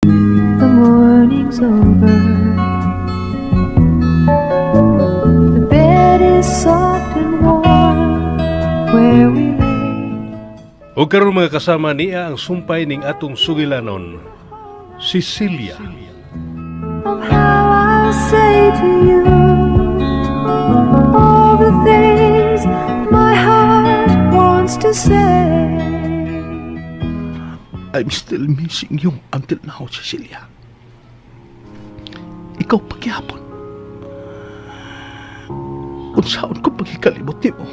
The morning's over. The bed is soft and warm where we lay. O karon, mga kasama, niya ang sumpay ning atong sugilanon, Cecilia. Of how I'll say to you all the things my heart wants to say. I'm still missing you until now, Cecilia. Ikaw pagyapon. Unsaon ko pagkikalimot nimo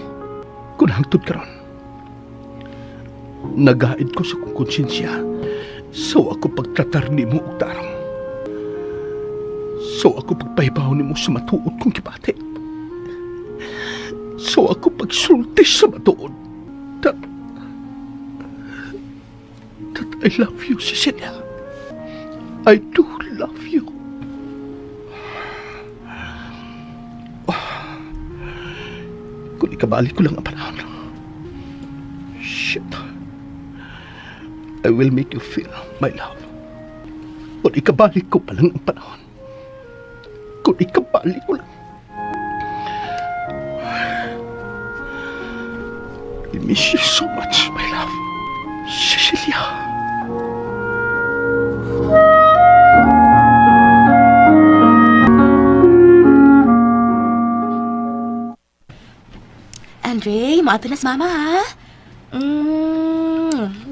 kung hangtod karon? Nagaid ko sa kong konsensya sa ako pagtratar nimo og tarong. Sa ako pagpahibaw nimo sa matuod kong gibati. Sa ako pagsulti sa matuod that I love you, Cecilia. I do love you. Kung ikabalik ko lang ang panahon. Shit. I will make you feel my love. Kung ikabalik ko pa lang ang panahon. Kung ikabalik ko lang. I miss you so much, my love. Cecilia. Andre, maato na si mama ha.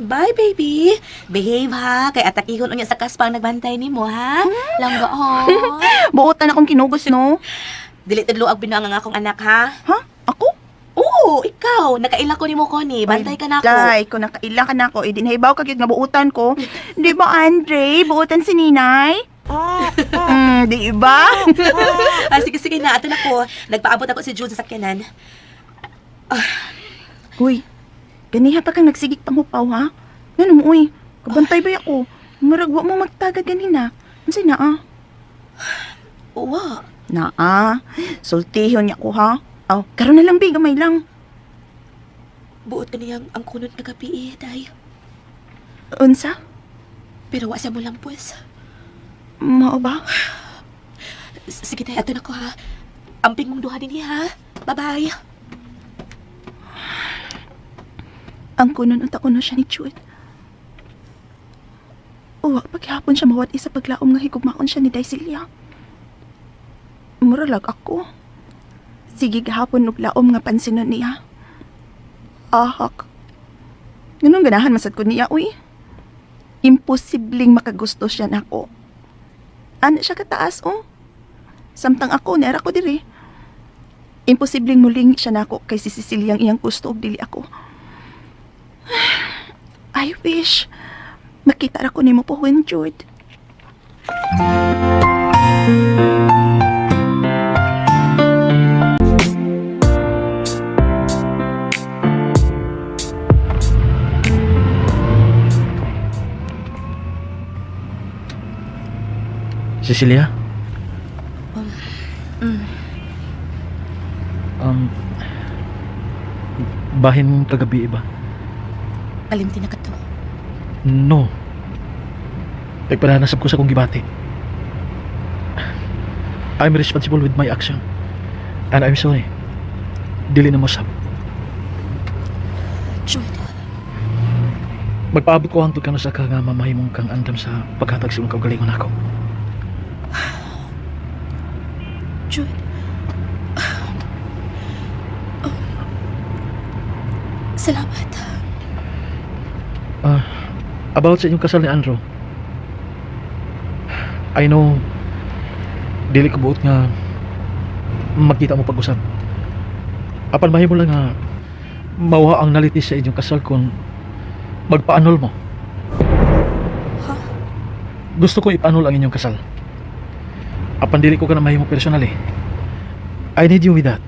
Bye, baby. Behave ha. Kay atakihon unya sa kaspang nagbantay nimo ha. Langga ho. Buotan akong kinugos, no? Dili tudlo ang binuang ang akong anak ha. Ha? Ako? Oo, ikaw. Nakaila ko nimo Connie. Bantay ka nako. Day, kung nakaila ka na ako, eh, dinhibaw ka gyud nga buutan ko. Di ba, Andre? Buutan si Ninay? Di ba? Ah, sige, sige na. Ato na ko. Nagpaabot ako si Jude sa sakyanan. Uy, ganiha pa kang nagsigig panghupaw, ha? Ngano mo, uy? Kabantay ba ako? Murag, wa mo magtaga ganina. Unsay naa? Uwa. Naa, sultihon niya ko, ha? Aw, karon na lang, bi, gamay lang. Buot ka niyang ang kunot kagabi eh, day. Unsa? Pero wa siya mo lampos. Mao ba? Sige, day. Ato na ko ha. Amping mong duha din ha. Bye-bye. Ang kunon unta kuno siya ni Jude. Uwa, paghapon siya mawad sa paglaom nga higugmaon siya ni Daisilia. Muralag ako. Sige gahapon og laom nga pansinon niya. Ahak. Ganun ganahan masad ko niya, uy. Imposibleng makagusto siya nako. Ano siya kataas, oh? Samtang ako, nera ko diri. Imposibleng muling siya nako kay si Cecilia ang iyang gusto og dili ako. I wish makita ra ko nimo pohon, Jude. Cecilia? Um, bahin kagabi ba? Kalimti na ka to. No. Nagpananasab ko sa kong gibati. I'm responsible with my action. And I'm sorry. Dili na mo sab. Jude. Magpaabot ko hangtod kanu sa ka nga mamahimong kang andam sa paghatag sa imong kaugalingon ako. Jude. Oh. Salamat. Ah, about sa inyong kasal ni Andrew. I know dili ko buot nga magkita mo pag-usap. Apan mahimo lang nga mawha ang naliti sa inyong kasal kung magpaanol mo. Ha? Gusto ko ipaanol ang inyong kasal. Apan dili ko ka na mahimo personal eh. I need you with that.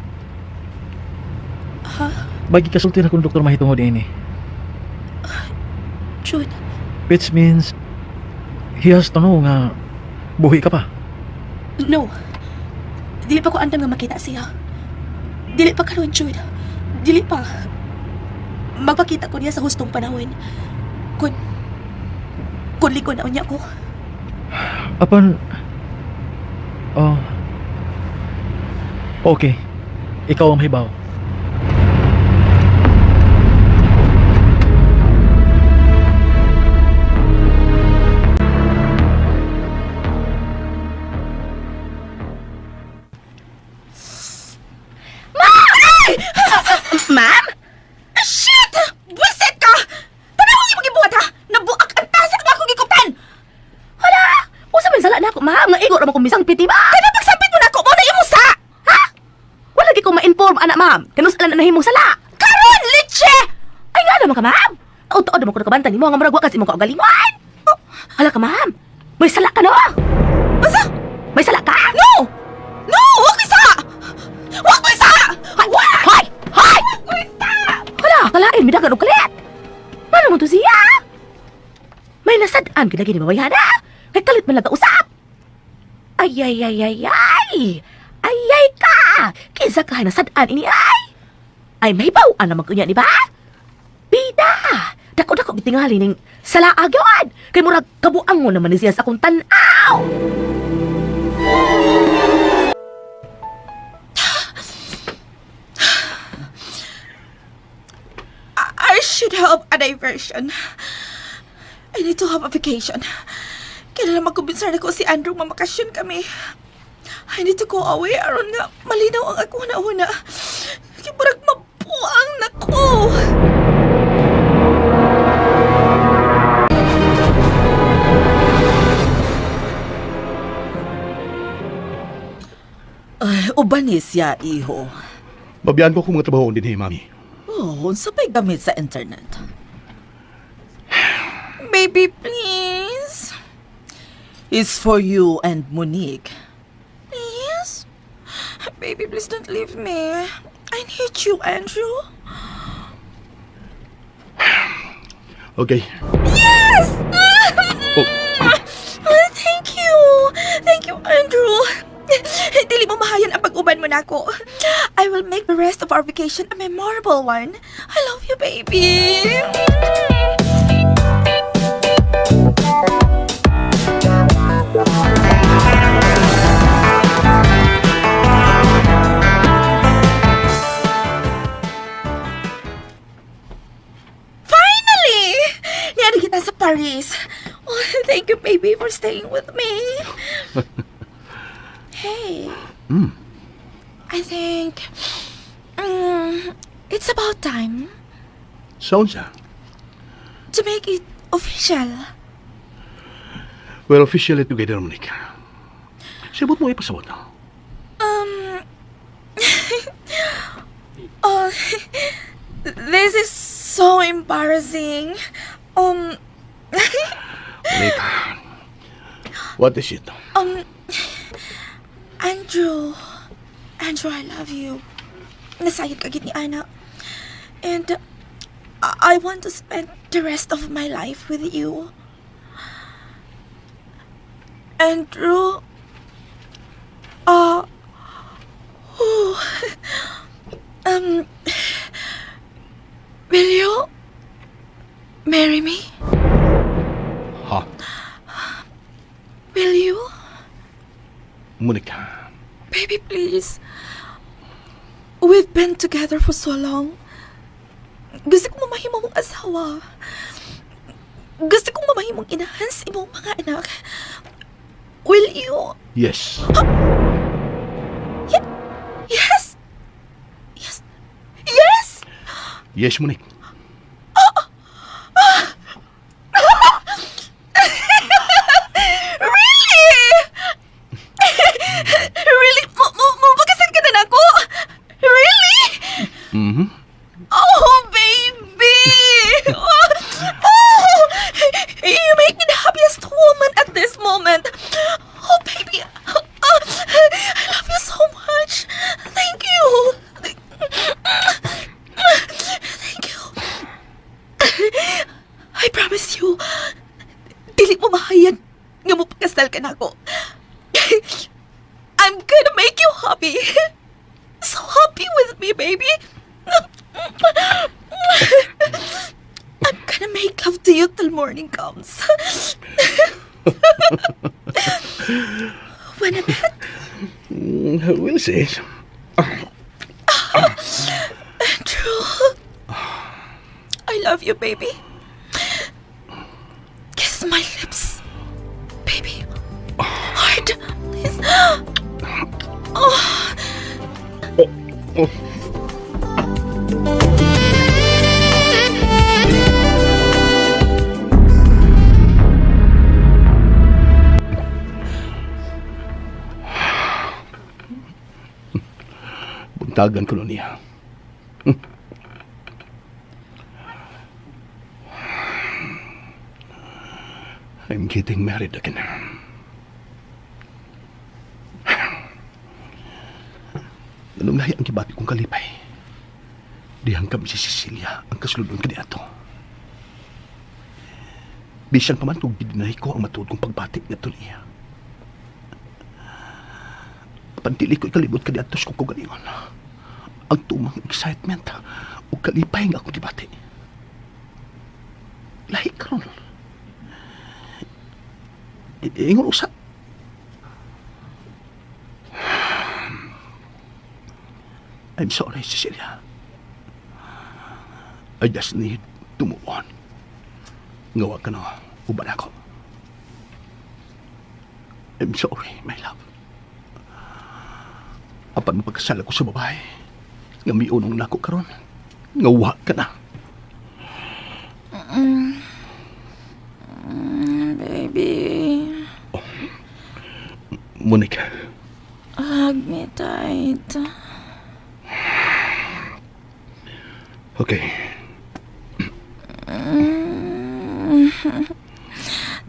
Ha? Bagi kasulti na kung doktor mahitungod ini. Jude. Which means he has to know nga buhi ka pa. No. Dili pa ko andam nga makita siya. Dili pa karon, Jude. Dili pa. Magpakita ko niya sa hustong panahon. Kun liko na unya ko. Apan, oh, okay. Ikaw ang mahibaw. Ma'am? Shit! Buisit ka! Tanaw yung magibuhat ha! Nabuak ang tasa ang akong gikutan! Hala! Usa man sala na ako, ma'am. Nga igo ra man kong misang piti ba? Kaya pagsapit mo na ako, mo na imo sa! Ha? Wala gi ko ma-inform ana, ma'am. Kanus ala na nahimong sala. Karon, litche! Ay nga naman ka, ma'am. Taod-taod naman ko nakabanta nimo nga murag wa kasi imong kaugalingon. Oh, hala ka, ma'am. May sala ka no? Basta? May sala ka? No! No! Wa ko'y sala! Wa ko'y sala! Hoy! Hoy! Hoy! Hala, kalain, midagan og kalit. Ano mo to siya? May nasad-an ka na ginibabayana. Kay kalit man lang usap. Ay, ay, ay, ay, ay! Ay, ay ka! Kinsa ka nasad-an ini ay? Ay, may bawaan naman kunya, di ba? Bida! Dako-dako gitingali ning salaag yun! Kay murag kabuangon naman ni siya sa akong tan-aw! I should have a diversion. I need to have a vacation. Kailangan magkumbinsar na ko si Andrew mamakasyon kami. I need to go away aron nga malinaw ang ako na una. Kaya mabuang na ko. Ay, uban ni siya, iho. Mabiyaan ko kung mga trabaho din, mami. Oh, unsa pa'y gamit sa internet? Baby, please. It's for you and Monique. Please. Baby, please don't leave me. I need you, Andrew. Okay. Yes! Oh. Oh, thank you. Thank you, Andrew. Dili mo mahayan ang pag-uban mo nako. I will make the rest of our vacation a memorable one. I love you, baby. Finally! Niyari kita sa Paris. Oh, thank you, baby, for staying with me. Hey. I think it's about time Sounds ah. to make it official. We're officially together, Monique. Sabot mo ipasabot. Oh, this is so embarrassing. Monique, what is it? Andrew. Andrew, I love you. Nasayod ka gid ni Ana. And I want to spend the rest of my life with you. Andrew, oh, will you marry me? Ha? Will you? Monique, Baby, please. We've been together for so long. Gusto kong mamahimo mong asawa. Gusto kong mamahimong inahan sa imong mga anak. Will you? Yes. Yes! Yes! Yes! Yes, Monique. Really? Really? Mo, mo, ka na nako? Really? Mm-hmm. Oh, baby! Oh, oh, you make me the happiest woman at this moment. Oh, baby. Oh, I love you so much. Thank you. Thank you. I promise you, dili mo mahayan nga mo pakasal ka na ako. I'm gonna make you happy. So happy with me, baby. I'm gonna make love to you till morning comes. Wanna bet? We'll see. Andrew. I love you, baby. Kiss my lips. Baby. Hard. Please. Oh. Buntagan ko nun niya. I'm getting married again. Anong lahi ang gibati kong kalipay? Dihang kami si Cecilia ang kasuludon kaniadto. Bisan pa man kung gidinay ko ang matuod kong pagbati nga niya. Pantili ko ikalibot kaniadto sa kong kaugalingon. Ang tumang excitement o kalipay nga akong gibati. Lahi karon. Ingon usa. I'm sorry, Cecilia. I just need to move on. Nga wa ka na, uban ako. I'm sorry, my love. Apan mapagkasala ko sa babae, nga miunong nako karon, nga wa ka na. Baby. Monica, Hug me tight. Okay.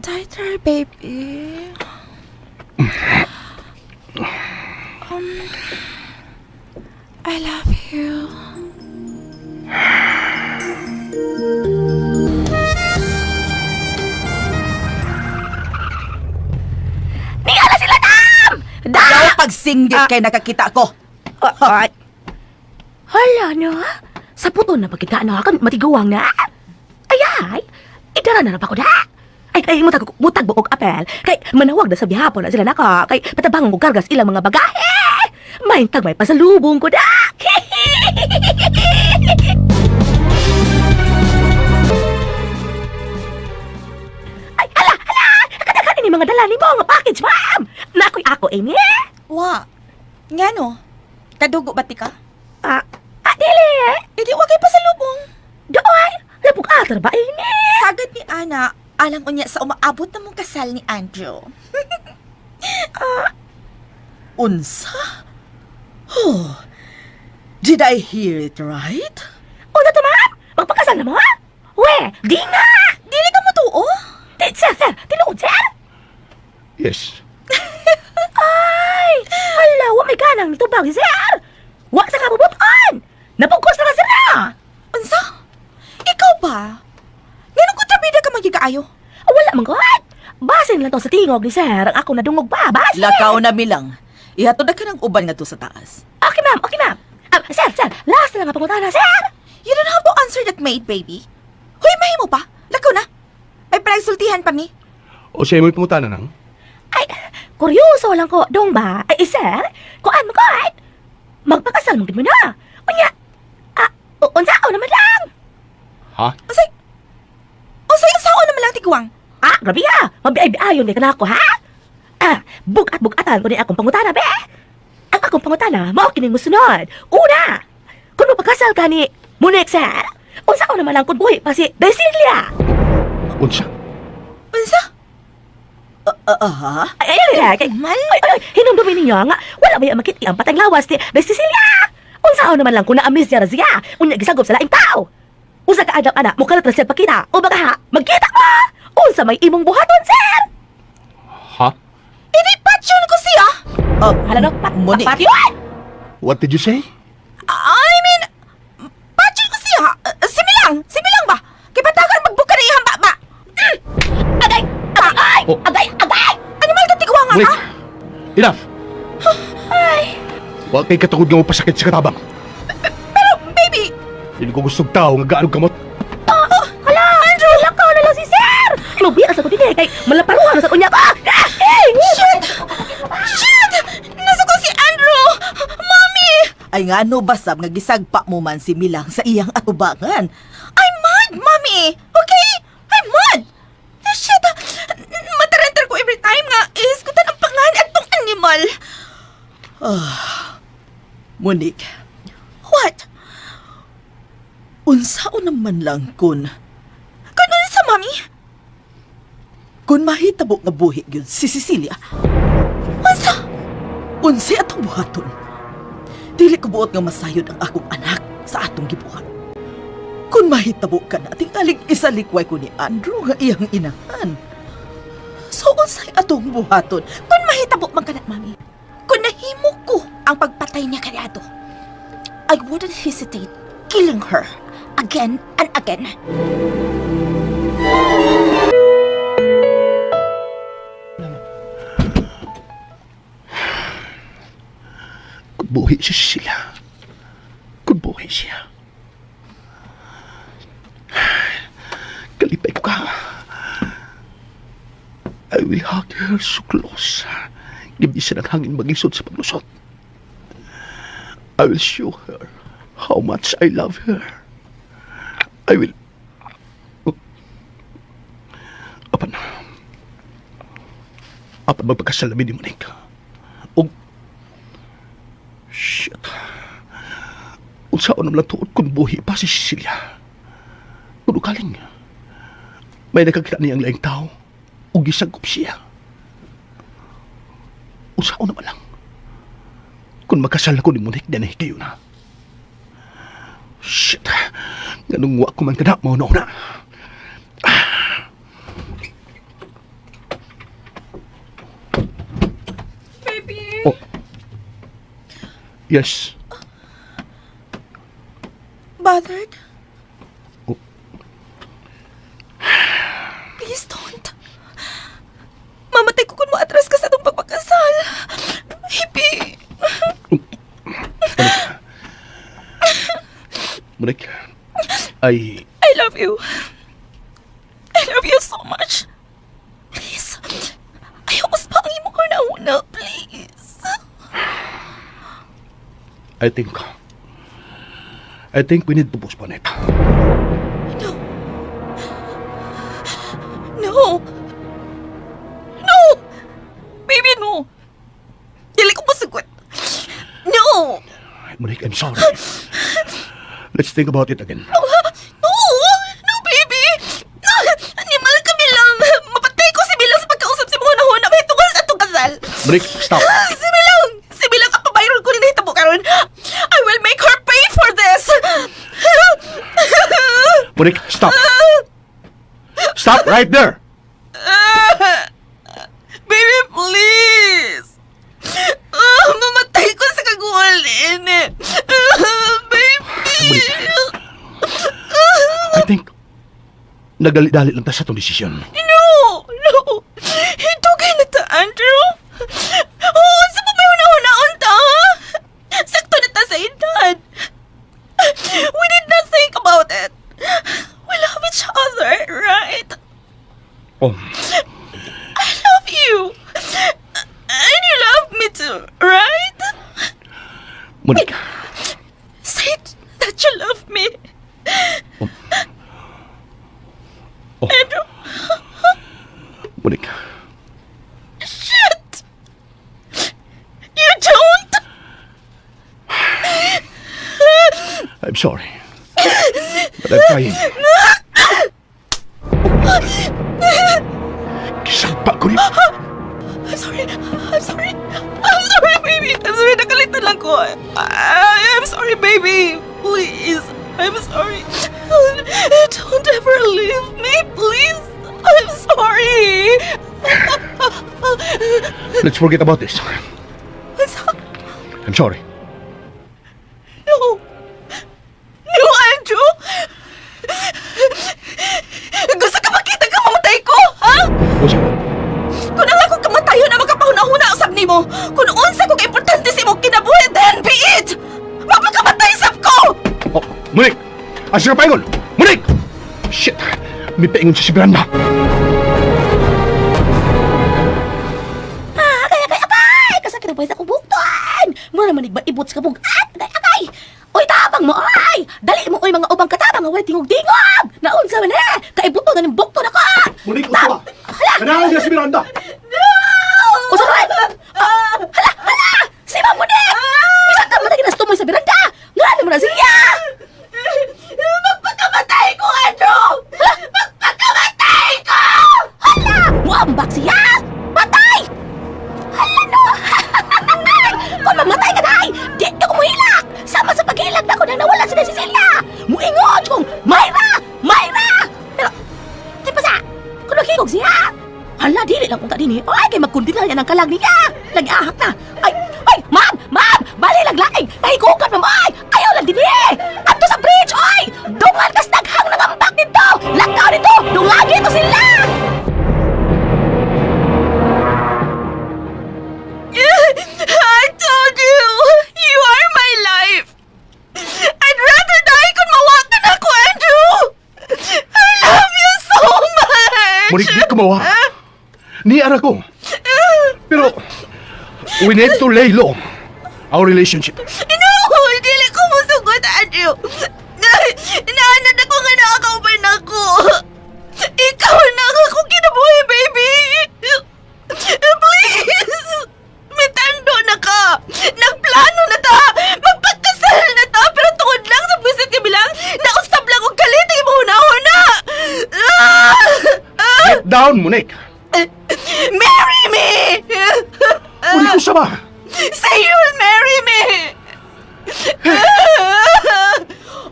Tighter, baby. I love you. Niala sila, Dam! Dam! Daw pagsinggit kay nakakita ko. Ay. Hala na. Sa puto na pagkita na kan matiguang na. Ay ay. Idara na na pa ko da. Ay ay mutag mutag buok apel kay manawag na sa bihapon na sila nako kay patabangon ko kargas ilang mga bagahe. Maintag may pasalubong ko da. Ay hala hala. Kadaghan ni mga dala nimo nga package, ma'am. Nakoy ako ini. Wa. Ngano? Kadugo ba ti ka? Ah, ah dili. Hindi wa kay pasalubong. Doy, labog atar ba ini? Sagad ni Ana, alang unya sa umaabot na mong kasal ni Andrew. Unsa? Oh. Did I hear it right? Una to, ma'am! Magpakasal na mo, ha? We, di nga! Dili ka mo tuo? Di, sir, sir, tinuod, sir! Yes. Ay, hala, wa may ganang nitubag, sir! Wa sa kabubuton! Napugkos na ka, sir, na! Unsa? Ikaw ba? Nganong kontrabida ka magigaayo? Wala man god! Basin lang to sa tingog ni sir, ang ako nadungog pa, basin! Lakaw na milang. Ihatod na ka ng uban nga to sa taas. Okay, ma'am, okay, ma'am. Ah, sir, sir, last na lang ang pangutana, sir! You don't have to answer that maid, baby. Huy, mahimo pa. Lakaw na. May panagsultihan pa mi. O siya mo'y pangutana nang? Ay, kuryoso lang ko, dong ba? Ay, sir, kuan mo god! Magpakasal mo gid mo na! Unya, ah, unsaon naman lang! Ha? Unsay? Unsay unsaon naman lang tiguang? Ah, grabe ah! Mabiay-biayon di ka na ako, ha? Ah, bugat-bugatan ko ni akong pangutana, be! Ang akong pangutana, mao kining musunod. Una, kung mapakasal ka ni Monique, sir, unsaon naman lang kung buhi pa si Desilia? Unsa? Unsa? Aha. Ay, ay, ay, ay, ay, Mal? ay, ay, hinumdumi ninyo nga, wala ba yung makit ang patang lawas ni Desilia? Unsaon naman lang kung naamis niya ra siya, unya gisagop sa laing tao. Usa ka adlaw ana, mukalat ra siya pakita, o baka ha, magkita mo! Unsa may imong buhaton, sir? Ha? Hindi patyon ko siya. Hala no, pat, Monique. pat, yun! What did you say? I mean, patyon ko siya. Similang, similang ba? Kay patagan magbuka na iyang baba. Agay! Agay! Oh. Agay! Agay! Animal ka tiguang Wait! ha? Enough! Wa kay katungod nga mopasakit sa katabang. Pero, baby, Hindi ko gustong tao nga gaano kamot. Hala! Andrew! Lakaw na lang si Sir! Mabiya sa ko din eh, kay malaparuhan na sa unya ko! Ah! Eh! shit! Kay ngano basab nga gisagpa mo man si Milang sa iyang atubangan. I'm mad, Mommy! Okay? I'm mad! Shit! Matarenter ko every time nga iskutan ang pangan at tong animal. Monique, What? unsaon naman lang kun Kung sa, Mommy? kun mahitabo nga buhi gyud si Cecilia. Unsa? Unsi atong buhaton. Dili ko buot nga masayod ang akong anak sa atong gibuhat. Kun mahitabo ka na, tingaling isalikway ko ni Andrew nga iyang inahan. So unsay atong buhaton? Kung mahitabo man kana, Mami. Kung nahimo ko ang pagpatay niya kaniadto, I wouldn't hesitate killing her again and again. Kung buhi si Cecilia. Kung buhi siya. Kalipay ko ka. I will hug her so close. Gibisan ang hangin maglisod sa paglusot. I will show her how much I love her. I will... Oh. Apan. Apan magpagkasalamin ni Monica. Og shit. Unsaon naman lang tuod kung buhi pa si Cecilia. Kung ukaling, may nakakita niyang laing tao o gisagop siya. Unsaon naman lang. Kung makasal ako ni Monique, dan higayon na. Shit. Ganong wa ko man kada, mao na na. Baby! Oh. Yes. Bothered? Oh. Please don't. Mamatay ko kung maatras ka sa atong pagpakasal. Baby! Monique, I... I love you. I love you so much. Please. Ayoko sa ang imong una, please. I think we need to postpone it. No. No. No! Baby, no. Dili ko masugot. No! Monique, I'm sorry. Let's think about it again. No! No, baby! No! Animal kami lang! Mapatay ko si Bilang sa pagkausap sa mga nahuna. May tungkol sa atong kasal. Monique, stop. Si Bilang! Si Bilang ang pabayron ko rin nahitabo karon. I will make her pay for this! Monique, stop. Stop right there. Baby, please! Ah, mamatay ko sa kaguhalin eh. Ah, baby! I think nagdali-dali lang ta sa itong desisyon. No! No! Hintugay na ta, Andrew! Oh, sa pa may una-unaon ta? ha? Sakto na ta sa edad. We did not think about it. We love each other, right? Oh, I love you. And you love me too, right? Monique, Say that you love me. Oh. Andrew, Monique, shit! You don't? I'm sorry. But I'm trying. Kisagpa ko rin. I'm sorry. I'm sorry. I'm sorry, baby. I'm sorry. Nakalitan lang ko. I'm sorry, baby. Please. I'm sorry. Don't ever leave me, please. I'm sorry. Let's forget about this. I'm sorry. No. No, Andrew. Gusto ka makita ka mamatay ko, ha? Unsa? Kung ang akong kamatayon na makapahuna-huna usab nimo, kung unsa ko kaimportante sa imong kinabuhi, then be it! Mapakamatay sab ko! Oh, Monique! Asa ka paingon? Monique! Shit! May paingon siya si Miranda. Ah, kaya kaya abay! Kasakit na sa akong bukton! Mura man maibot sa kabugat. Agay, agay! Oy, tabang mo, ay! Dali mo, oy, mga ubang katabang nga walay tingog-tingog! Naunsa man eh! Kaibuto na ning bukto na ko! Monique, usa! Kanahan niya si Miranda! Usa man! Ah, hala, hala! Si Ma'am Monique! Bisan ka mo na ginastumoy sa biranda! Ngano mo na siya! Magpakamatay ko, Andrew! Magpakamatay ko! Hala! Muambak siya! Patay! Hala no! Kung mamatay ka na ay, di ka kumuhilak! Sama sa paghilak na ako nang nawala si Cecilia! Muingon kong, Myra! Myra! Pero, di pa sa, kung naghigog siya! Hala, dili lang unta dinhi. Ay, kay magkundina niya ng kalag niya. Nag-ahak na. Ay, ay, ma'am, ma'am, bali lang laing. Nahigugan, ma'am, ay. Ayaw lang dinhi. Adto sa bridge, ay. Dungan kas daghang nangambak dito. Lakaw dito, dungagi to sila. I told you! You are my life! I'd rather die kung mawag ka na ako, Andrew! I love you so much! Monique, di ko mawa. Niara ko. Pero, we need to lay low our relationship. No! Dili ko musugot, Andrew! Naanad ako nga nakakauban ako! Ikaw na ang akong kinabuhi, baby! Please! Mitando na ka! Nagplano na ta! Magpagkasal na ta! Pero tungod lang sa buwisit nga bilang, nausab lang og kalit ang imong hunahuna! Ah! Ah! Get down, Monique. Marry me! Monique, usa ba? Say you'll marry me!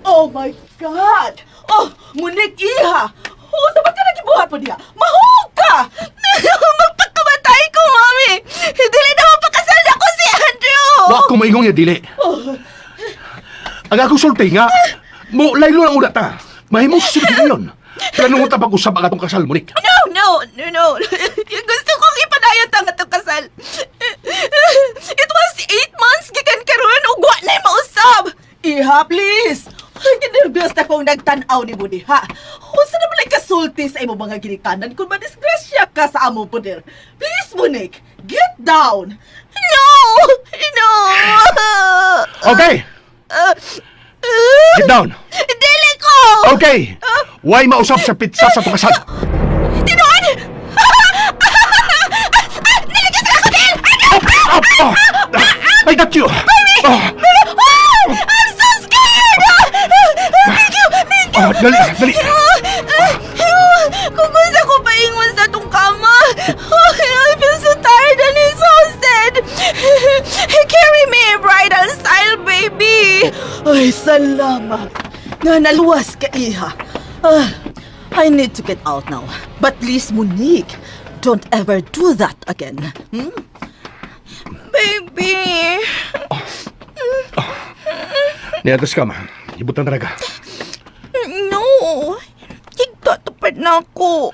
Oh my God! Oh, Monique iha! Oh, sa ba't ka nagibuhat mo diha? Mahog ka! Magpakamatay ko, mami! Dili na mapakasal na ko si Andrew! Wa ko maingong niya dili. Ang akong sulti nga, mo lay low lang una ta. Mahimong susunod yun. Plano mo ta pag-usab ang atong kasal, Monique. No, no, no, no. Gusto kong ipadayon ta nga itong kasal. It was 8 months gikan karon ug wa na'y mausab. Iha, please! Ay, kinerbyos na kong nagtan-aw ni mo diha. Unsa na malay kasulti sa imong mga ginikanan kung madisgrasya ka sa among poder. Please, Monique, get down! No! No! Okay, get down. Dili ko! Okay. Why mausap sa pizza sa atong kasal? Tinuod! Nalikas ako din! Up, up, oh. I got you. Oh, Oh, I'm so scared! Thank you! Thank you! oh, dali, dali. Kung gusto ko paingon sa atong kama. I feel so tired and exhausted. Carry me bridal style, baby. Ay, salamat. Nga naluwas ka, iha. Ah, I need to get out now. But please, Monique, don't ever do that again. Hmm? Baby. Niatas ka, ma. Ibutan talaga. No. Higtatupad na ako.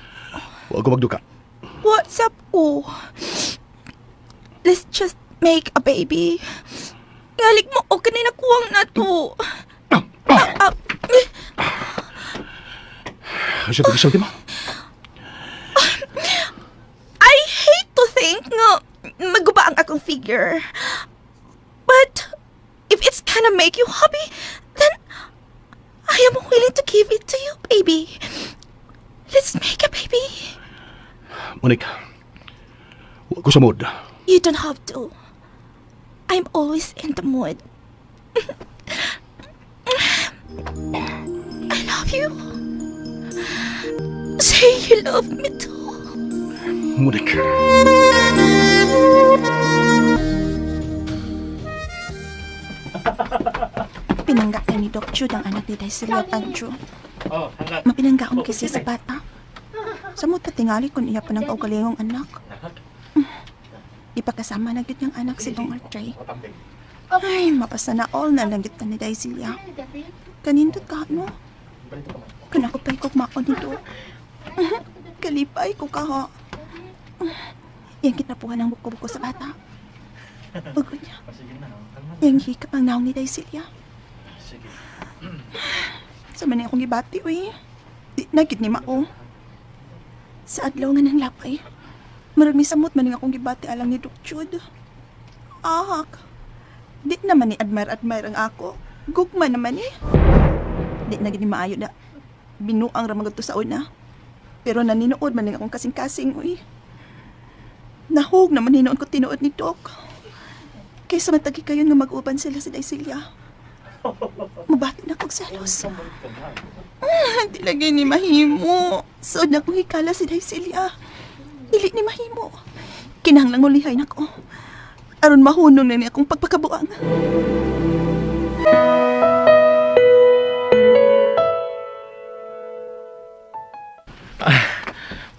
Huwag ko magduka. What's up ko? Let's just make a baby. Ngalik mo, okay na nakuwang na to. Ah, ah. Ah, Asa ito gisulti mo? I hate to think nga maguba ang akong figure. But if it's gonna make you happy, then I am willing to give it to you, baby. Let's make a baby. Monique, huwag ko sa mood. You don't have to. I'm always in the mood. I love you. Say you love me too. Monique. Pinangga ni Doc Jude ang anak ni Daisy at Andrew. Mapinanggaon kasi sa bata. Sa muta tingali kung iya pa ng kaugalingong anak. Ipakasama na gyud niyang anak si Dong Artray. Ay, mapasa na all na lang gyud ta ni Daisy. Kanindot ka, no? Kung ako pa'y kugmaon nito. Kalipay ko ka, ha. Yang kinapuhan ng buko-buko sa bata. Bago niya. Yang hikap ang naong ni Daisy. Sa man akong gibati, uy. Di na gid ni mao. Sa adlaw nga nang lapay. Marag ni samot man ang akong gibati alang ni Doc Jude. Ahak. Di naman ni admire-admire ang ako. Gugma naman eh. Di na gini maayo na. Binuang ra man gud to sa una. Pero naninood man ning akong kasing-kasing, uy. Nahog naman hinuon ko tinuod ni Doc. Kaysa matagi kayon nga mag-uban sila si Daisilia. Mabati na kog selos. Di lagi ni mahimo. Sud na kong hikala si Daisilia. Dili ni mahimo. Kinahanglang mulihay nako. Aron mahunong na ni akong pagpakabuang.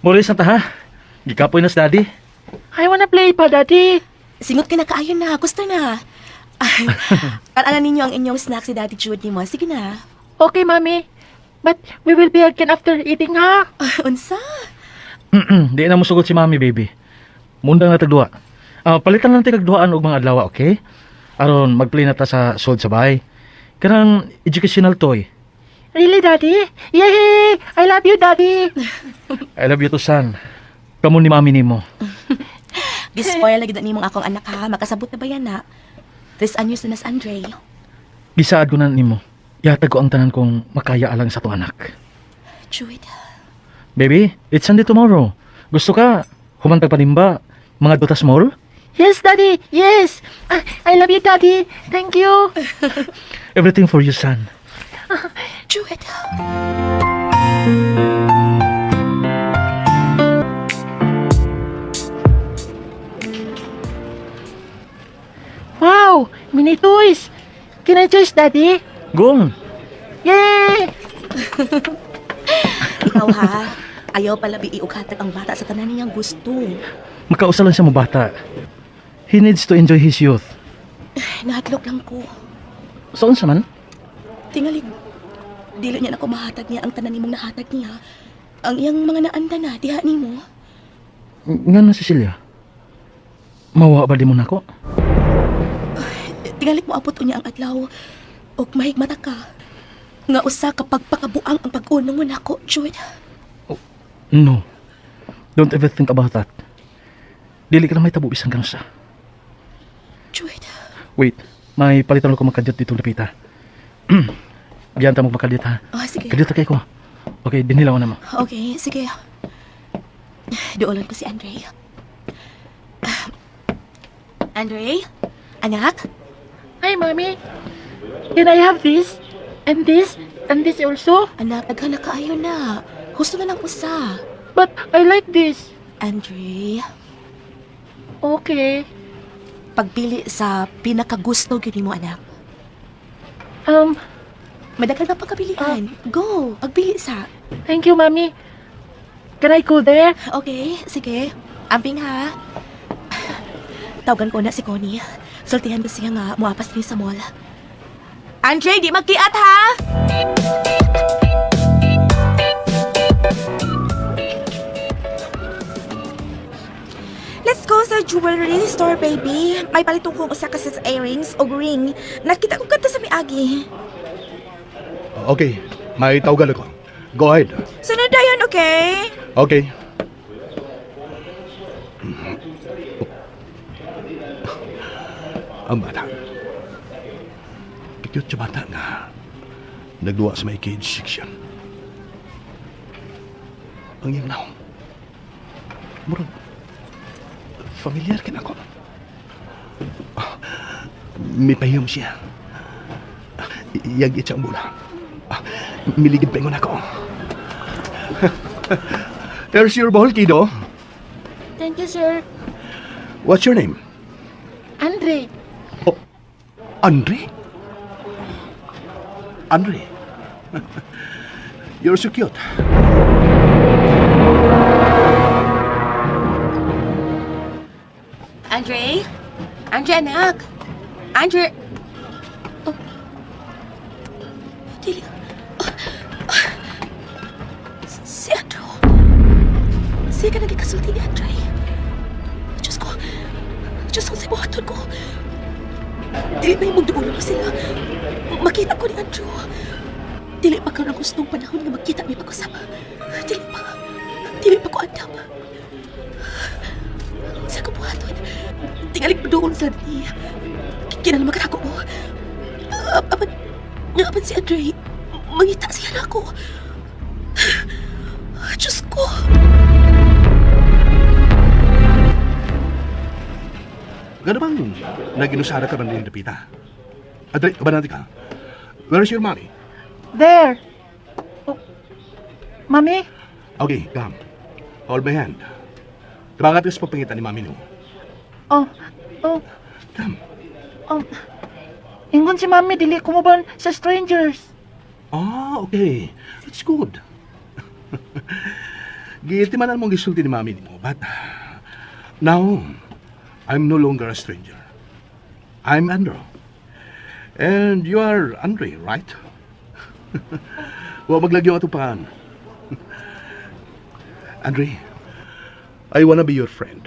Maurice na ta ha. Gikapoy na si daddy. I wanna play pa, daddy. Singot ka na kaayo na. Gusto na. Kanan ninyo ang inyong snack si Daddy Jude nimo. Sige na. Okay, Mommy. But we will be again after eating, ha? Unsa? Di na musugot si mami, baby. Mundang na tagduha. Ah, palitan lang tayo kagduhaan og mga adlaw, okay? Aron magplay na ta sa sod sa bahay. Kanang educational toy. Really, Daddy? Yay! I love you, Daddy! I love you to son. Kamo ni mami nimo. Gispoil lagi na nimong akong anak ha. Makasabot na ba yan na? Tres anyos na nas Andre. Gisaad ko na nimo. Yatag ko ang tanan kong makaya alang sa to anak. Jude. Baby, it's Sunday tomorrow. Gusto ka humantag panimba mga dutas mall? Yes, Daddy! Yes! Ah, I love you, Daddy! Thank you! Everything for you, son. Jude. Wow! Mini toys! Can I choose, Daddy? Go on. Yay! Ikaw ha. Ayaw pala biiughatag ang bata sa tanan niyang gusto. Makausa lang siya mo bata. He needs to enjoy his youth. Nahadlok lang ko. So unsa man? Tingali, dili niya nako mahatag niya ang tanan nimong nahatag niya. Ang iyang mga naanda na, diha nimo. Nga na Cecilia. Mawa ba di mo nako? Tingalik mo apot unya ang adlaw. Og mahigmata ka. Nga usa kapag pakabuang ang pag-unong mo nako, Jude. No. Don't ever think about that. Dili ka na may tabo bisan kanusa. Jude. Wait, may palitan ko makadyot dito lapita. Diyan ta mo makadyot ha. Oh, sige. Kadyot kay ko. Okay, dinilaw na mo. Okay, sige. Duolan ko si Andre. Andre? Anak? Hi, Mommy! Can I have this? And this? And this also? Anak, daghan na kaayo na. Gusto na lang usa. But I like this. Andre, Okay. pagpili sa pinakagusto gyud nimo anak. Madaghan pa pagkabilian. Go, pagpili sa. Thank you, Mommy. Can I go there? Okay, sige. Amping ha. Tawagan ko na si Connie. Sultihan ko siya nga muapas ni sa mall. Andre, di magkiat ha! Let's go sa jewelry store, baby. May palitong kong usa ka sa earrings o ring. Nakita ko kadto sa miagi. Okay, may tawagan ako. Go ahead. Sunod dayon, okay? Okay. Ang bata. Cute siya bata nga. Nagduwa sa may cage section. Ang iyang naong. Murag, familiar ka na ako. May pahiyom siya. Iyag itsa ang bula. Miligid pa ingon ako. There's your ball, Kido. Thank you, sir. What's your name? Andre. Oh, Andre? Andre? You're so cute. Andre? Andre, anak! Andre! Oh. Dili. Oh. Oh. Si Andrew. Siya ka nagkikasulti ni Andre. Diyos ko. Diyos ko, sa buhaton ko. Dili na yung magduulo na sila. Makita ko ni Andrew. Dili pa karon ang gustong panahon nga magkita mi pag-usap. Dili pa. Dili pa ko andam. Sa kabuhaton. Tingali doon sa ni. Kinahanglan makatago ko. Apan, apan si Andre, mangita siya nako. Diyos ko. Gano bang naginusara ka rin din Pita? Adre, ba natin ka? Where is your mommy? There. Oh, Mami? Okay, come. Hold my hand. Tabangat ka sa pagpangitan ni mami no. Oh, oh, Come. Ingon si Mami, dili kumuban sa strangers. Ah, okay. That's good. Giilti man ang mong gisulti ni mami nimo, but now, I'm no longer a stranger. I'm Andrew. And you are Andre, right? Wa maglagyo atong pangan. Andre, I wanna be your friend.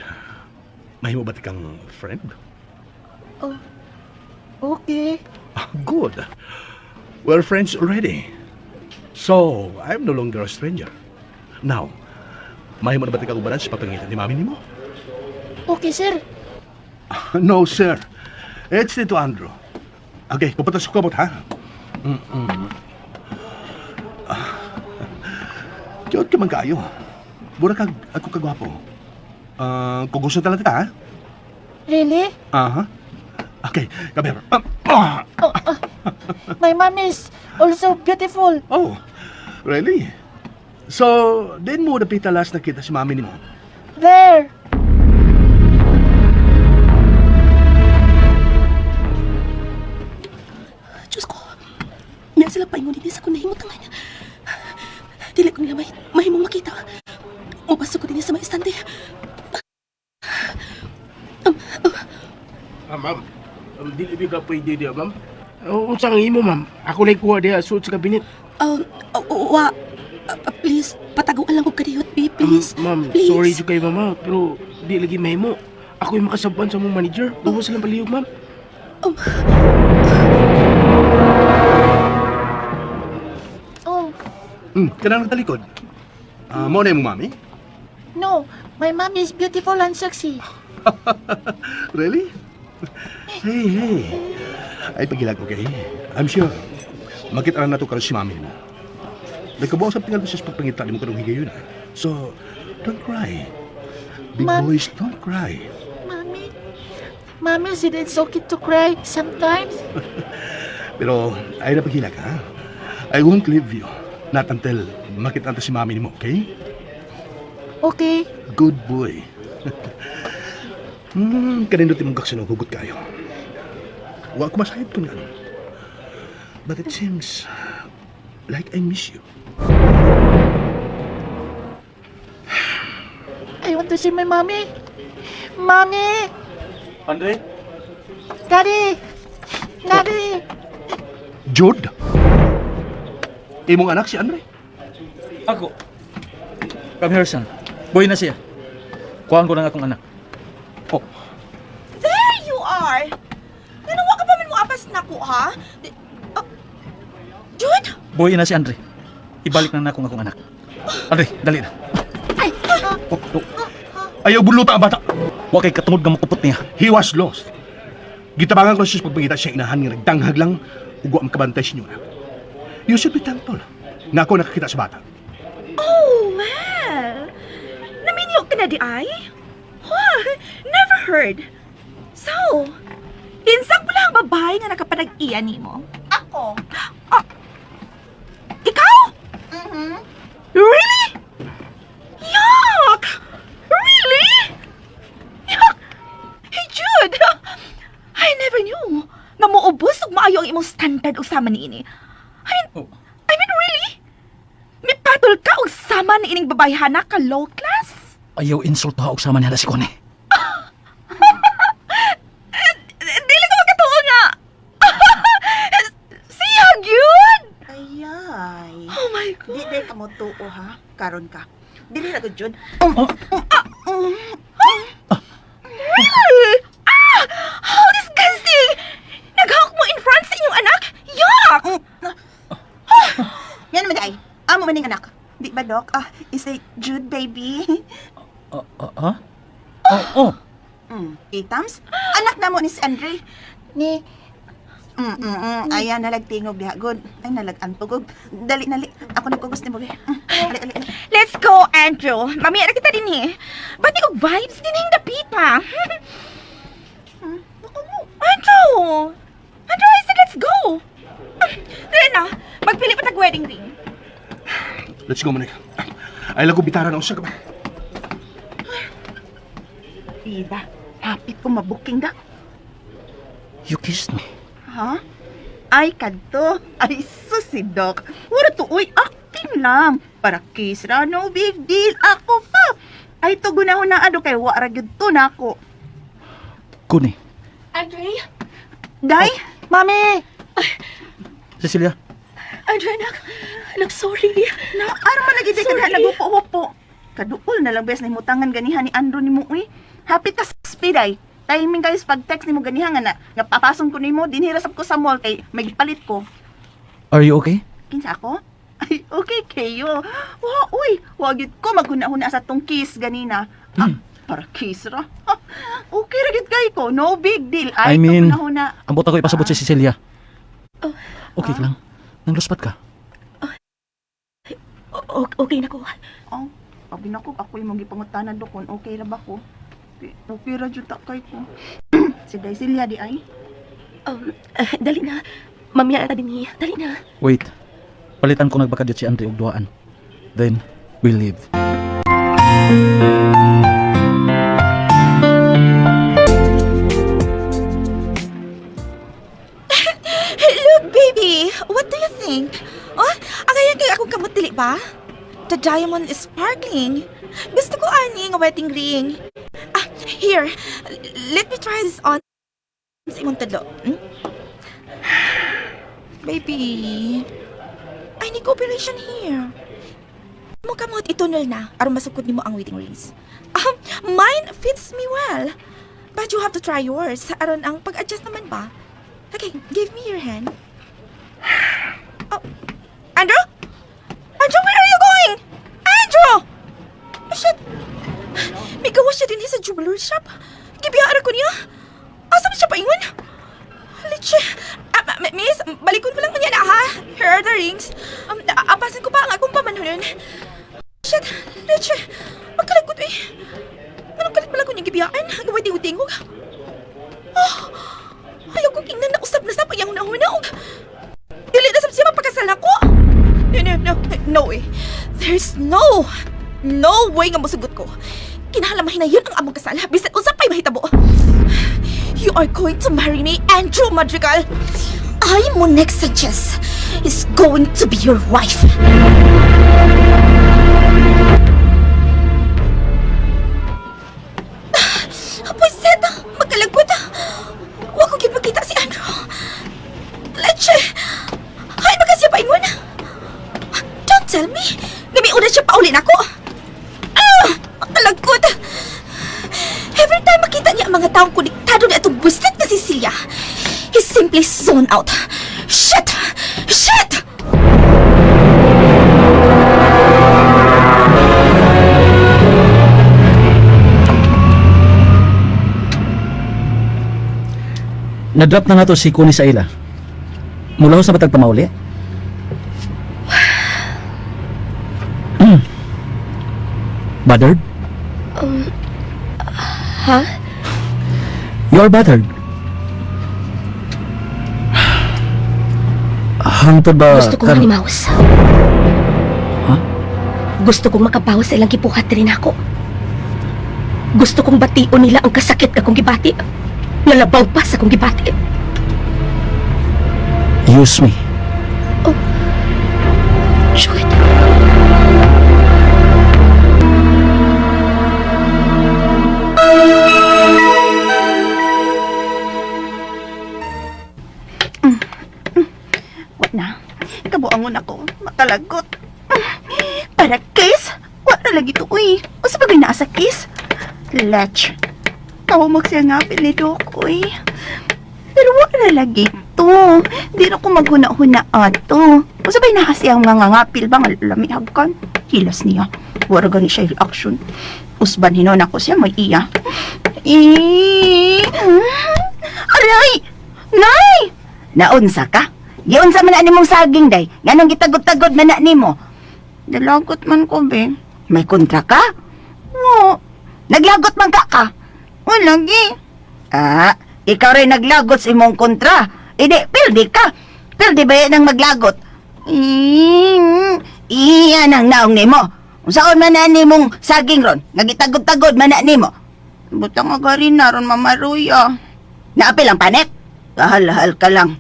Mahimo ba ti kang friend? Okay. Ah, good. We're friends already. So, I'm no longer a stranger. Now, mahimo na ba ti kang ubaran sa papangitan ni mami nimo? Okay, sir. No, sir. It's Tito Andrew. Okay, pupunta sa kamot, ha? Mm-mm. Ah. Cute ka man kayo. Mura kag ako kagwapo. Ah, kung gusto talaga ka, ha? Really? Aha. Okay, come here. Ah, ah. My mommy is also beautiful. Oh, really? So, din mo napita last nakita si mami nimo? There. Diyos ko. Niya sila paingon din sa kung nahimutangan. Dili ko nila mahimong makita. Mupasok ko din sa mga istante. Ah, ma'am. Dili bi ka pwede diya, ma'am. Unsa ang imo, ma'am? Ako lay kuha diha suot sa kabinet. Wa, please, pataguan lang ko kadiyot, babe, please. Ma'am, Please. sorry jud kay mama, pero di lagi mahimo. Ako yung makasabuan sa mong manager. Gawa silang palihog, ma'am. Oh, Kanang nagtalikod. Ah, mo na yung mami? no. My mommy is beautiful and sexy. Really? Hey, hey. Ay, pagilag, okay? I'm sure. Makita na nato karon si mami mo. Nagkabuo sa tingal sa pagpangita ni mo karong higayon. ah. So, don't cry. Big boys, don't cry. Mommy? Mommy, is it it's okay to cry sometimes? Pero, ay na paghilag, ha? I won't leave you. Not until makita nato si mami mo, okay? Okay. Good boy. Kanindot imong kaksunong hugot kayo. Wa ko masayod kun ano. But it seems like I miss you. I want to see my mommy. Mommy! Andre? Daddy! Daddy! Jude? Imong anak si Andre? Ako. Come here, son. Boy na siya. Kuhaan ko ng akong anak. Oh, There you are! Nanawa ka pa man mo apas na ko, ha? Ah, Jude! boy na si Andre. Ibalik na na akong akong anak. Andre, dali na. Oh, oh. Ayaw buluta ang bata. Wa kay katungod nga makupot niya. He was lost. Gitabangan ko siya sa pagpangita siya inahan nga nagdanghag lang ug wa makabantay sa inyo anak. You should be thankful na ako nakakita sa bata. Oh, well. Naminyo ka na di ay? Huh, never heard. So, kinsang pula ang babae nga nakapanag-iya nimo? Ako. Ah, ikaw? Mhm. Really? Yuck! Really? Yuck! Hey, Jude! I never knew nga muubos ug maayo ang imong standard og sama niini. I mean, Oh. I mean, really? Mipatol ka og sama ni ining babayhana ka low class? Ayaw insulto ha og sama niya na si Kone. Dili ko magkatuo nga. Siya, gyud! Ayay. Oh my God. Di day ka mo tuo ha. Karon ka. Dili ra gud jud. Really? Ah! How disgusting! Naghawak mo in front sa inyong anak? Yuck! Yan naman ay. Amo man ning anak. Di ba dok? Ah, is a Jude baby. Ah, ah, ha? Oh, oh. Itams? Anak na mo ni si Andre. Ni Ayan, nalagtingog diha. Good. Ay, nalagantugog. Dali, nali. Ako nagkugos ni Boge. Ali, ali, ali. Let's go, Andrew. Mamiya na kita din eh. Ba't og vibes din yung dapit pa? Andrew! Andrew, I said let's go! Ah, dali na, magpili pa tag wedding ring. Let's go, Monica. Ay, lago bitara na usa ka ba? Ida, hapit ko mabuking da. You kissed me. Ha? Ay, kadto. Ay, sus si Doc. Wala to, uy, acting lang. Para kiss ra, no big deal. Ako pa. Ay, to gunahon na ado kay wa ra gyud to nako. Kuni. Andre? Day, Mami! Cecilia, Andre, anak. Anak, sorry. na aron man lagi di ka na nagupo-hupo. Kaduol na lang bes na himutangan ganiha ni Andrew nimo uy. Hapit ka sa speed ay. Timing kayo sa pag-text nimo ganiha nga na nga papasong ko nimo dinhi ra sab ko sa mall kay may palit ko. are you okay? Kinsa ako? Ay, okay kayo. Wa, uy, wa gyud ko maghuna-huna sa tong kiss ganina. Ah, para kiss ra. Okay ra gyud kay ko. No big deal. I Ay, mean, huna. Ang buta ko ipasabot si Cecilia. Okay ka lang. Nangluspat ka. Okay na ko. Oh, abi nako ako imong gipangutanan do kung okay ra ba ko. Okay ra jud ta kay ko. Si Daisilia di ay. Dali na. Mamiya na ta din eh. Dali na. Wait. Palitan ko nagbakadyot si Andre og duaan. Then, we leave. Look, baby! What do you think? Oh, ang ayan kay akong kamot dili ba? The diamond is sparkling. Gusto ko ani nga wedding ring. Ah, here. Let me try this on sa imong tudlo. Hmm? Baby, I need cooperation here. Mo kamot itunol na aron masukod nimo ang wedding rings. Ah, mine fits me well. But you have to try yours aron ang pag-adjust naman ba? Okay, give me your hand. Oh, Andrew? Andrew, where are you going? Andrew! Oh, shit! May gawa siya din sa jewelry shop. Gibiyaan ko niya. Asa man siya paingon? Leche. Ah, miss, balikon ko lang kanya na ha. Here are the rings. Apasin ko pa ang akong pamanhunon. Shit, leche. Magkalagot eh. Anong kalit pala ko niyang gibiyaan? Gaway tingog-tingog. Oh, ayaw kong ingnan na usap na sa payang una-una. Og dili na sab siya mapakasal nako. No, no, no. No way. There's no way nga mosugot ko. Kinahanglan mahinayon ang among kasal. Bisan unsa pa'y mahitabo. You are going to marry me, Andrew Madrigal. I, Monique Sanchez, is going to be your wife. Pwiset! Magkalagot! Wa ko gyud makita si Andrew. Leche! Ay, baka siya paingon. Don't tell me! Gamiuna siya pauli nako. Ah! Magkalagot! Every time makita niya ang mga taong konektado na itong buwisit na Cecilia, he simply zone out. Shit! Shit! Na-drop na nga to si Kuni sa ila. Mulahos na ba tagpamauli? Bothered? Ha? You are bothered. Hangtod ba... Gusto kong manimaos. Ha? Gusto kong makabawas sa ilang gibuhat rin ako. Gusto kong bation nila ang kasakit akong gibati. Nalabaw pa sa akong gibati. Use me. Jude. Wa na. Kabuangon ako. Makalagot. Para kiss? Wa ra lagi to uy. Unsa pa naa sa kiss? Lech. Kawamag siya nga ni Doc, uy. Pero wa ra lagi to. Di na ko maghuna-huna ato. Unsa ba naa siya nga ngangapil ba nga lami hagkan? Hilas niya. Wa ra gani siya reaction. Usban hinon ako siya may iya. Eh, Aray! Nay! Naunsa ka? Giunsa man na nimong saging day. Nganong gitagod-tagod man na nimo? Dalagot man ko, be. May kontra ka? Oo. Naglagot man ka ka? O, lagi. Ah, ikaw rin naglagot sa imong kontra. Idi, pildi ka. Pildi ba yan ang maglagot? Eh, Iyan ang naong nimo. Unsaon man na nimong saging ron? Nagitagod-tagod man na nimo. Butang agarin na ron mamaruya. Naapil ang panek? Kahal-hal ka lang.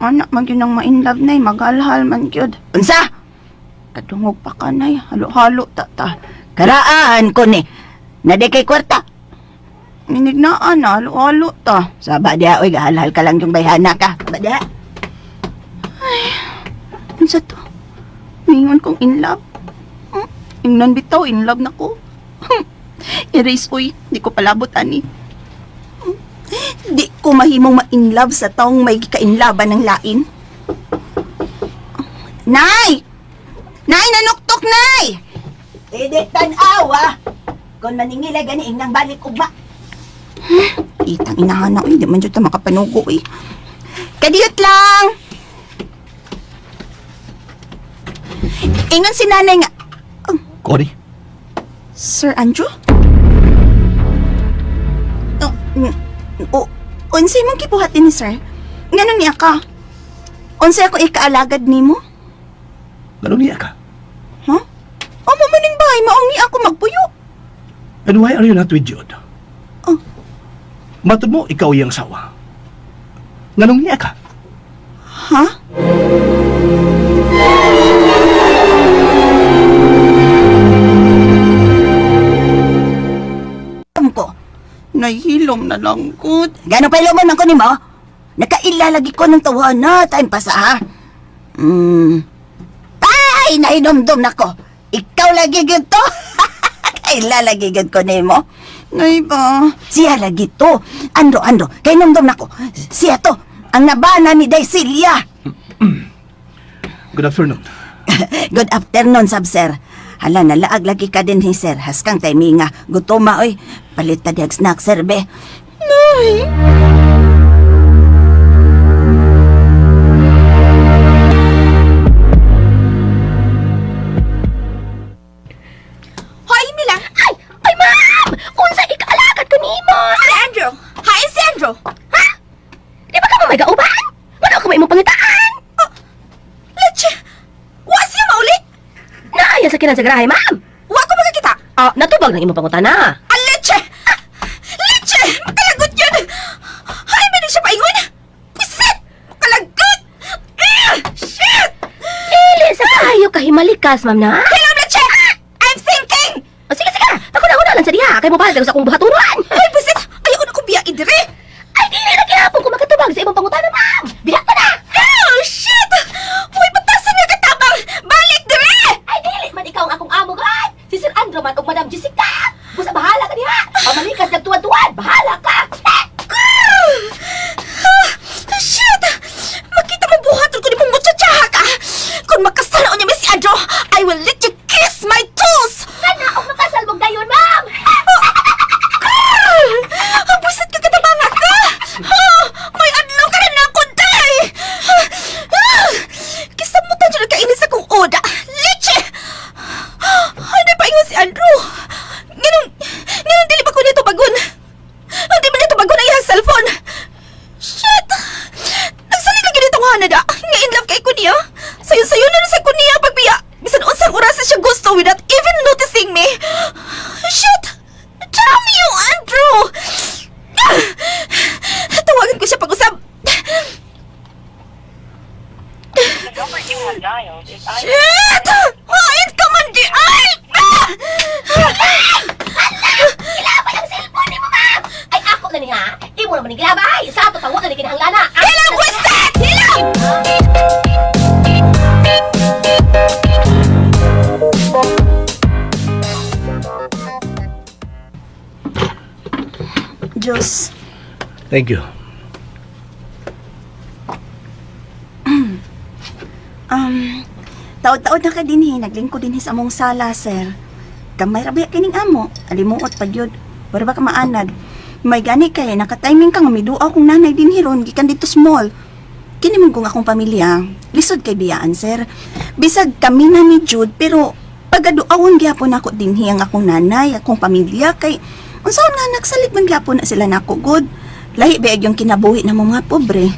Anak man yun ang ma-inlove nay, maghalhal man yun. Unsa? Kadungog pa ka nay, halo-halo ta ta. Karaan ko ni. Nadi kay kwarta. Minignaan na, halo-halo ta. Saba diha, oy, gahalhal ka lang yung bayhana ka. Saba diha. Unsa to? Mingon kong in love. Ingnan bitaw, in love na ko. Erase, uy, di ko palabot ani. Di ko mahimong ma-in love sa taong may gikainlaban ng lain. Nay! Nay, nanuktok, nay! Hindi tan-awa. Kung maningilay gani, ingnang balik ugma. Itang inahana, uy, di man jud ta makapanugo, uy. Kadiyot lang! Ingon si nanay nga, Connie, Sir Andrew? Oh, o, unsay mong gibuhat ni sir? Nganong niya ka? Unsay ako ikaalagad nimo? ganun niya ka. Ha? Amo man ning bahay, maong ni ako magpuyo. And why are you not with Jude? Oh. Matod mo, ikaw iyang sawa. Nganong niya ka? Ha? Ko. Nahilom na lang ko. Gano'n pa iluman man ko nimo? Nakaila lagi ko ng tawana, time pa sa ha. Hmm. Ay, nahinomdom na ko. Ikaw lagi gyud to. Kaila lagi gyud ko nimo. Nay ba? Siya lagi to. Andro, Andro, kay nomdom nako. Siya to. Ang nabana ni Day Celia. Good afternoon. Good afternoon, sab sir. Hala, nalaag lagi ka din ni sir. Haskang timinga. Gutoma, oy. Palit ta dihag snack, sir, be. Nay! Hoy, Mila! Ay! Ay, ma'am! Unsa ikaalagad ko nimo? Si Andrew! Hi, si Andrew! Ha? Di ba ka mo may gauban? Wala ko may imong pangitaan. Oh, Leche! Wa siya mauli! Naaya sa kinan sa garahe, ma'am. Wa ko makakita! Ah, natubag ng imong pangutana. Ah, leche! Leche! Makalagot yun! Ay, may siya paingon! Pusit! Makalagot! Ah, shit! Ili sa kayo kahimalikas, ma'am na. Hello, leche! I'm thinking! O, sige, sige. Ako na una lang sa diha. Kay mo bahala sa akong buhatunan. Ay, pusit! Ayaw na ko biya idire! Ay, dili na gihapon ko makatubag sa imong pangutana, ma'am. Diha ka na. Oh, shit! Uy, patasan nga katabang! Balik dire! Ay, dili man ikaw ang akong amo, God. Si Sir Andrew man ug Madam Jessica. Busa bahala ka diha. Pamalikas nagtuwan-tuwan. Bahala ka. Ah, shit! Makita mo buhaton ko ni mong mutsatsaha ka! Kung makasalaon niya si Andrew, I will let you kiss my toes! Kana og makasalbog dayon, ma'am. Girl! Buset ka katabanga ka! Ha! May adlaw ka na na ako, day! Ah! Kisamutan dyan kainis akong oda! Leche! Ano pa ingon si Andrew? Ganun, ganun dili pa ko nito bagon. Hindi ba nito bagon ang iyang cellphone? Shit! Nagsalig lagi nitong hanada. Nga in love kay ko niya. Sayo-sayo na rin sa ko niya pagbiya. Bisan unsang oras siya gusto without even noticing me. Shit! Damn you, Andrew! Ah! Tawagan ko siya pag-usap. Shit! Hain ka man di ay! Ah! Gilabay ang cellphone nimo, ma'am. Ay, ako na niya. Imo naman ni gilabay. Sa ato tawag na ni kinahanglan. Hello, Gwistet! Hello! Diyos. Thank you. Um, taod-taod na ka dinhi, naglingkod dinhi sa among sala, sir. Gamay ra ba kining amo? Alimuot pag yun. Wala ba ka maanad? May gani kay nakatiming ka nga miduaw kong nanay din hiron gikan dito small. Kini man kung akong pamilya, lisod kay biyaan, sir. Bisag kami na ni Jude, pero pagaduawon gyapon ako dinhi ang akong nanay, akong pamilya kay unsaon nga nagsalig man gyapon na sila nako good. Lahi ba yung kinabuhi na mo mga pobre.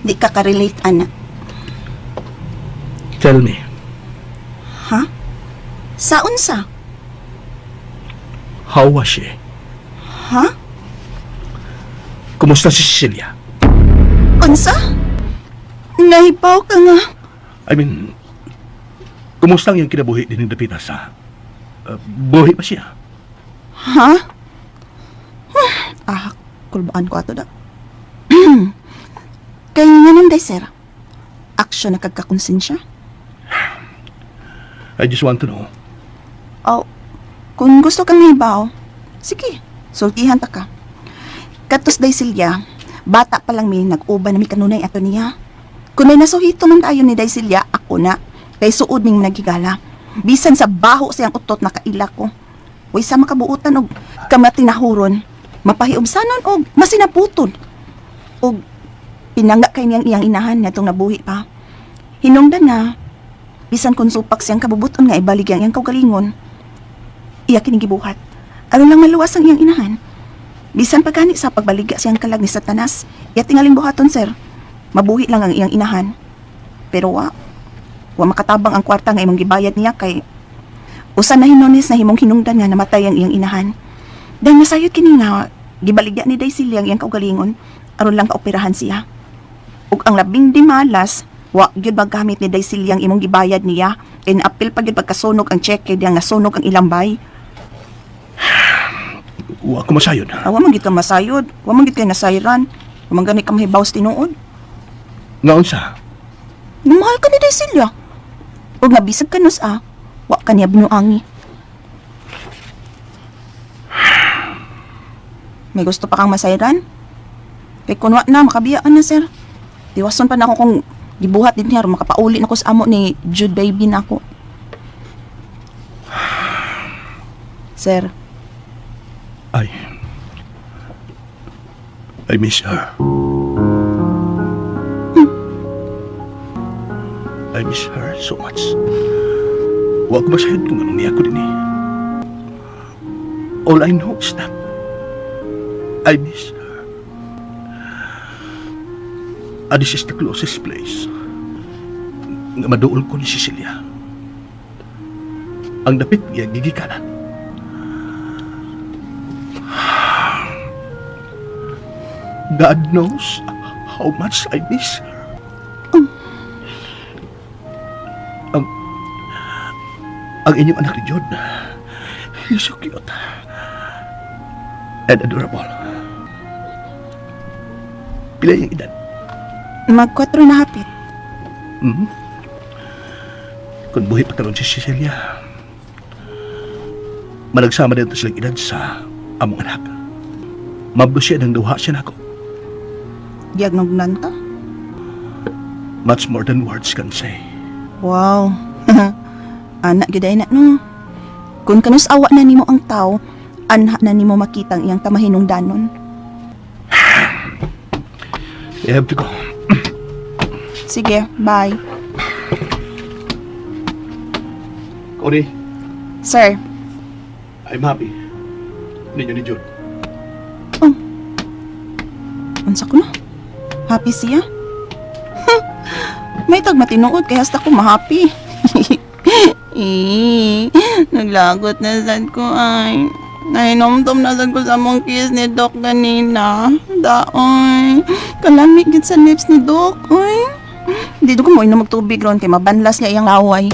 Di ka ka-relate ana. Tell me, Ha? Sa unsa? how was she? Ha? Kumusta si Cecilia? Unsa? Nahibaw ka nga. I mean, kumusta ang iyang kinabuhi din ng dapita sa... buhi pa siya? Ha? Ah, kulbaan ko ato da. Kay nga nang day, sir. Aksyon na kagkakonsensya. I just want to know. Oh, kung gusto kang nahibaw, sige, sultihan ta ka. Katos day silya, bata pa lang mi, nag-uban na mi kanunay ato niya. Kung may nasuhito man tayo ni Day Silya, ako na. Kay suod ming naghigala. Bisan sa baho siyang utot nakaila ko. Way sa makabuutan og kamatinahuron, mapahiubsanon og masinaputon. Og pinangga kay niyang iyang inahan ngadtong nabuhi pa. Hinungdan nga, bisan kung supak siyang kabubuton nga ibalig ang iyang kaugalingon, iya kining gibuhat. Aron lang maluwas ang iyang inahan. Bisan pa gani sa pagbaligya siyang kalag ni Satanas, iya tingaling buhaton, sir. Mabuhi lang ang iyang inahan. Pero wa makatabang ang kwarta nga imong gibayad niya kay usa na hinonis na himong hinungdan nga namatay ang iyang inahan. Dahil nasayod kini nga gibaligya ni Day Silya ang iyang kaugalingon aron lang kaoperahan siya. Ug ang labing di malas, wa gyud magamit ni Day Silya ang imong gibayad niya. Kay naapil pa gyud pagkasunog ang tseke diya nga sunog ang ilang bay. Wa ko masayod. Ah, wa man gyud ka masayod, wa man gyud kay nasayran. Wa man gani ka mahibaw sa tinuod. Nga unsa? Namahal ka ni Day Silya. Ug nabisag ka nus ah, wa ka niya binuangi. May gusto pa kang masayran? Kay kunwa na, makabiyaan na, sir. Diwason pa na ako kung gibuhat din niya, makapauli na ko sa amo ni Jude baby na ako. Sir, I miss her. I miss her so much. Wa ko masayod kung anong niya ko din eh. All I know is that I miss her. And this is the closest place nga maduol ko ni Cecilia. Ang dapit nga gigikanan. God knows how much I miss her. Ang inyong anak ni John, he's so cute and adorable. Pila yung edad? Mag 4 na hapit. Kung buhi pa karon si Cecilia, managsama din ito silang edad sa among anak. Mablo siya ng duha siya nako. Giagnognan ka? Much more than words can say. Wow. Anak gyud ay na no. Kung kanus awa na nimo ang tao, anha na nimo makita ang iyang kamahinungdanon. I have to go. Sige, bye. Cody, Sir, I'm happy. Ninyo ni Jude. Unsa ko no? Happy siya? May tag matinuod kay hasta ko mahappy. Eh, naglagot na sad ko ay. Nahinomdom na sad ko sa among kiss ni Doc ganina. Daoy. Kalamig gid sa lips ni Doc. Uy. Hindi ko mo inom og tubig ron kay mabanlas niya iyang laway.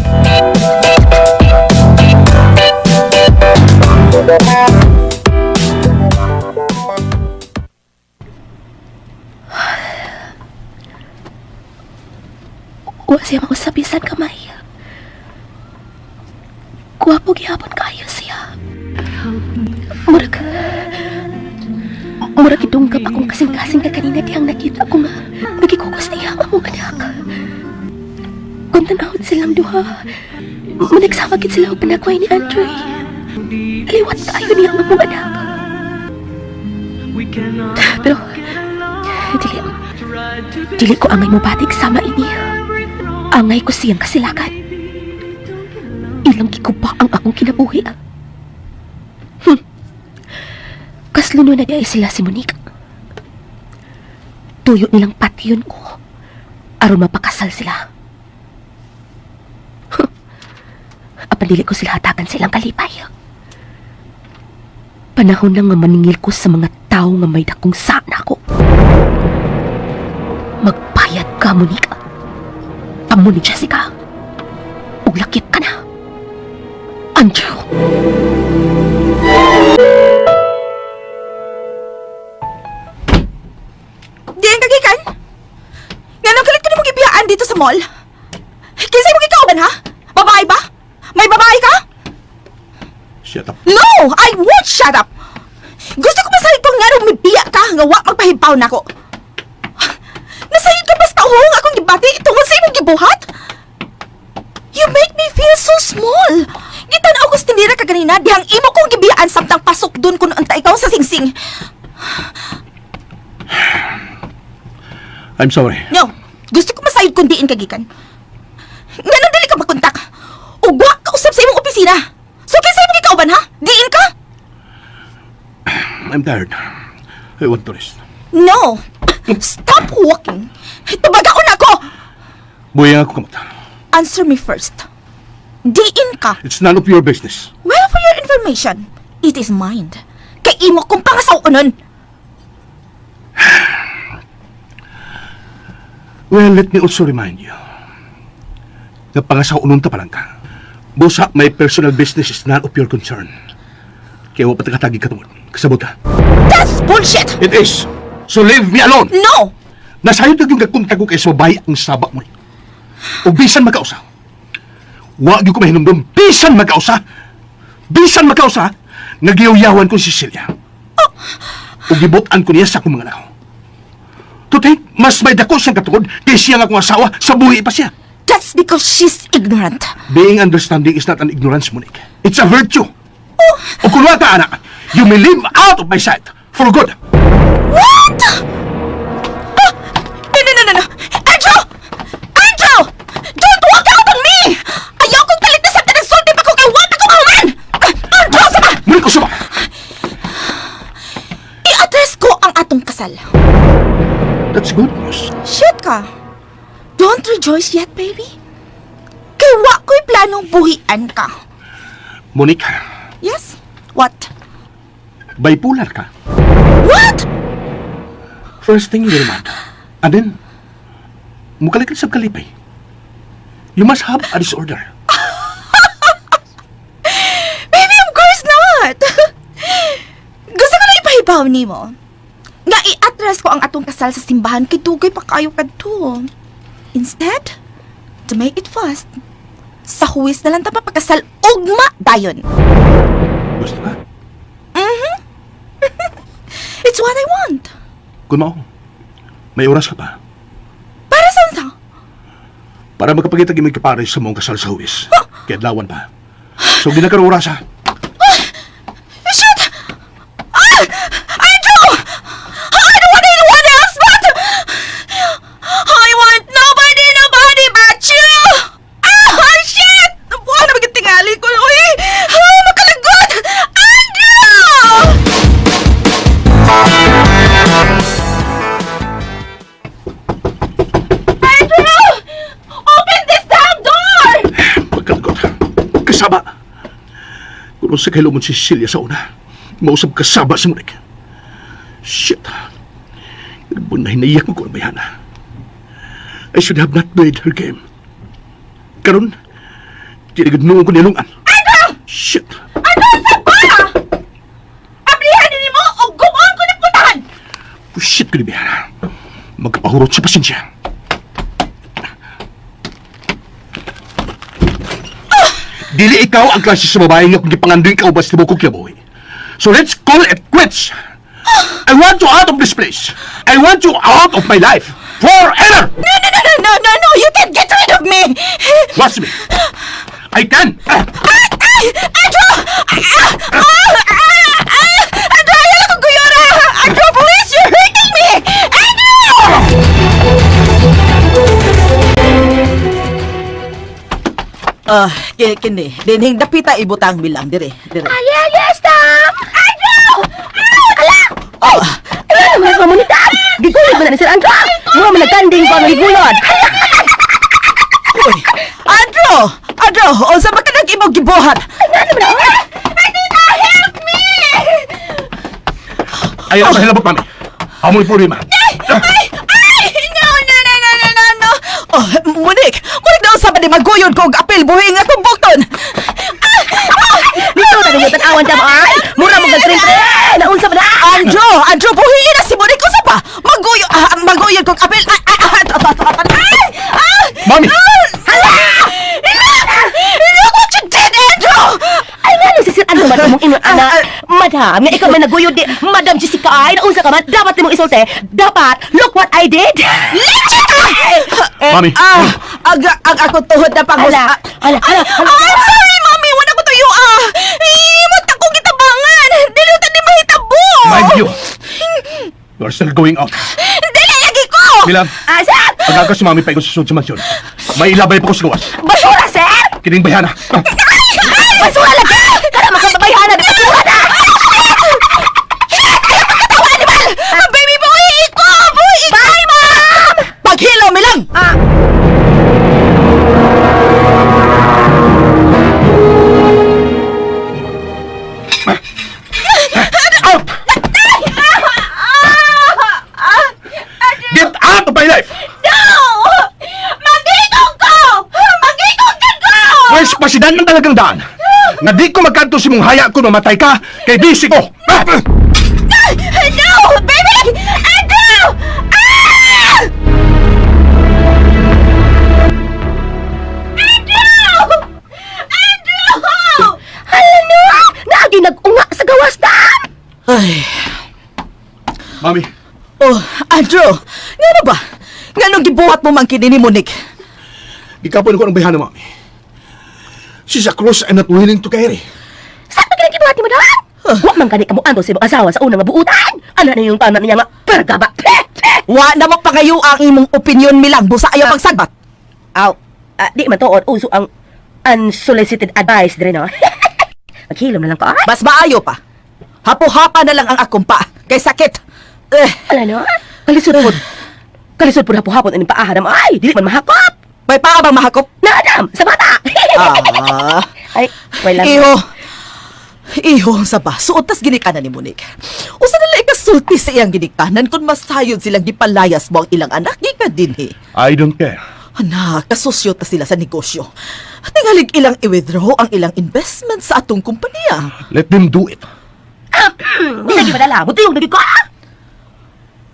Wa siya mausap bisan kamay. Gwapo gihapon kaayo siya. Murag gidunggap akong kasing-kasing ka kanina dihang nakita ko nga nagikukos niya ang among anak. Kung tanawon silang duha, managsama gid sila og panagway ni Andre. Liwat kaayo niya ang among anak. Pero, dili. Dili ko angay mobatik sama ini. Angay ko siyang kasilakan. Ilang giguba ang akong kinabuhi. Kasluno na diay sila si Monique. Tuyo nilang patyon ko aron mapakasal sila. Huh. Apan dili ko sila hatagan sa ilang kalipay. Panahon na nga maningil ko sa mga tao nga may dakong sana ko. Magbayad ka, Monique. Amo ni Jessica. Ug lakip ka na. Andrew. Diin ka gikan? Nganong kalit ko nimo gibiyaan didto sa mall? Kinsay mo gikauban ha? Babae ba? May babae ka? Shut up. No! I won't shut up! Gusto ko masayod kung nganong mibiya ka nga wa magpahibaw nako. Nasayod ka basta nga akong gibati tungod sa imong gibuhat? You make me feel so small. Gitan-aw ko sa tindera kaganina dihang imo kong gibiyaan samtang pasok dun kun unta ikaw sa singsing. I'm sorry. No, gusto ko masayod kung diin ka gikan. Nganong dili ka makontak? Ug wa ka usab sa imong opisina. So kinsa imong gikauban ha? Diin ka? I'm tired. I want to rest. No! Stop walking! Tubagaon ako! Buhi ang ako kamot. Answer me first. Diin ka. It's none of your business. Well, for your information, it is mine. Kay imo kong pangasaw-onon. Well, let me also remind you na pangasaw-onon ta pa lang ka. Busa, my personal business is none of your concern. Kaya wa pa ta katagi katungod. Kasabot ka. That's bullshit! It is. So leave me alone. No! Nasayod na yung nagkontak ko kay sa babae ang saba mo. O bisan makausa. Wa gyud ko mahinumdum bisan makausa. Bisan makausa, nagyaw-yawan ko si Cecilia. O gibot-an ko niya sa akong mga anak. To think, mas may dako siyang katungod kay siya nga akong asawa sa buhi pa siya. That's because she's ignorant. Being understanding is not an ignorance, Monique. It's a virtue. O kung wala ka, anak, you may live out of my sight for good. What? Ah! No, no, no, no, no! Andrew! Andrew! Don't walk out on me! Ayaw kong kalit na sa nagsulti pa ko kay wa pa ko mahuman! Ah, Andrew, sama! Monique, usaba! I-address ko ang atong kasal. That's good news. Shit ka! Don't rejoice yet, baby. Kay wa ko'y planong buhian ka. Monique, Yes? What? Bipolar ka. What? First thing you're mad. And then, mukalikad sa kalipay. You must have a disorder. Baby, of course not! Gusto ko lang ipahibaw nimo nga i-atras ko ang atong kasal sa simbahan kay dugay pa kayo kadto. Instead, to make it fast, sa huwis na lang ta papakasal ugma dayon. Gusto ka? It's what I want. Kung mao, may oras ka pa. Para saan sa? Para makapagita gimig ka pare sa mong kasal sa huwis. Kaya adlawan pa. So ginakaroon oras ha. Shit! Ah! Andrew! I don't want anyone else but... I want nobody, nobody but you! Ah! Shit! Nabuha na tingali ko. Uy! Ah, makalagot! Andrew! Andrew! Open this damn door! Pagkalagot. Kasaba. Kung sa kailumon si Cecilia sa una, mausap kasaba si Monique. Shit. Bunay naiyak mo ko ang bayana. I should have not played her game. Karon, tinigod noon ko nilungan. Andrew! Shit. Ano sa ba? Ablihan ni mo o gumuon ko ng putahan! Oh, shit ko ni bayana. Magkapahurot sa pasensya. Dili ikaw ang klase sa babae nga kung gipangandoy ka ubas nimo kong kinabuhi. So let's call it quits. I want you out of this place. I want you out of my life. Forever! No, no, no, no, no, no, no! You can't get rid of me! Watch me. I can. Ah, Ay! Ay! Andrew! Ah! Ah! Ah! Ah! Andrew, ayaw akong guyora! Andrew! Kini, dinhing dapita ibutang bilang dire, dire. Ay, yeah, yes, Tam! Andrew! Ay, ala! Oh, Ay, mga mamunita! Gigulod ba na ni Sir Andrew? Mga managkanding pa ang gigulod! uy. Andrew! Andrew, unsa ba kanang imong gibuhat? Ay, nga naman ako! Ay, tita, help me! Ayaw na hilabot, mami. Amoy problema. Ay! Ay! No, no, no, no, no, no, no! Oh, Monique, Monique daw sa ni maguyod ko og apil buhi nga akong bukton. Dito na ninyo tan-awan dam ay! Mura mo nagtrin-trin! Naunsa ba na? Andrew, Andrew, buhi na si Monique unsa pa? Maguyod, maguyod ko og apil. Ay, ay, ay, ato, ato, ato, Ay! Ah! Mami! Hala! Hala! Look what you did, Andrew! Ay, nga si Sir Andrew man mong ingon ana. Madam, nga ikaw man naguyod di. Madam Jessica ay, naunsa ka man, dapat nimong isulti. Dapat, look what I did! Leche ka! Mami! Ah, ag ako tuhod na panghus. Hala, hala, hala, hala. I'm sorry, Mami! Wala ko tuyo, ah! Imot ako gitabangan! Dili ta di mahitabo! Mind you, you are still going out. Dili lagi ko! Bilang, Ah, sir! pagkakas si mami pa sa susunod sa mansyon. May ilabay pa ko sa gawas. Basura, sir! Kining bayana. Ah, Basura lagi! Kada makababayhana, di basura na! Katawa, animal! Ah, baby, buhi ko! Buhi ko! Bye, ma'am! Paghilo mi lang. Ah! Out! Get out of my life! No! Magigong ko! Magigong ka ko! First pasidan ng talagang daan. Na di ko magkanto si mong haya kung mamatay ka kay busy ko. Ah! No! Baby! Andrew! Ah! Andrew! Andrew! Hala no! Naagi nag-unga sa gawas na! Ay. Mami, Oh, Andrew, ngano ba? Nganong gibuhat mo man kini ni Monique? gikapon ko ang bayhana, mami. She's a cross I'm not willing to carry. Saan ba kinagibuhat ni madam? Wa man gani kamo anto sa imong asawa sa unang nga buutan. Ana na yung tanan niya nga pergaba. Wa na mo pangayo ang imong opinion milang busa ayaw pagsagbat. Aw, ah, di man tuod uso ang unsolicited advice dire no. Maghilom na lang ko. Ay, Mas maayo pa. Hapo-hapa na lang ang akong pa kay sakit. Eh, ala no. Kalisod pod. Kalisod pod hapo-hapon ining paaha dam. Ay, dili man mahakop. May paa bang mahakop? Naadam sa bata. Ah. Ay, wala. Iho. Iho sa ba, suot tas ginikanan ni Monique. Usa na lang ikasulti sa iyang ginikanan kung masayod silang gipalayas mo ang ilang anak gikan dinhi. I don't care. Anak, kasusyo ta sila sa negosyo. Tingalig ilang i-withdraw ang ilang investment sa atong kumpanya. Let them do it. Di lagi madala. Mutiyog lagi ko.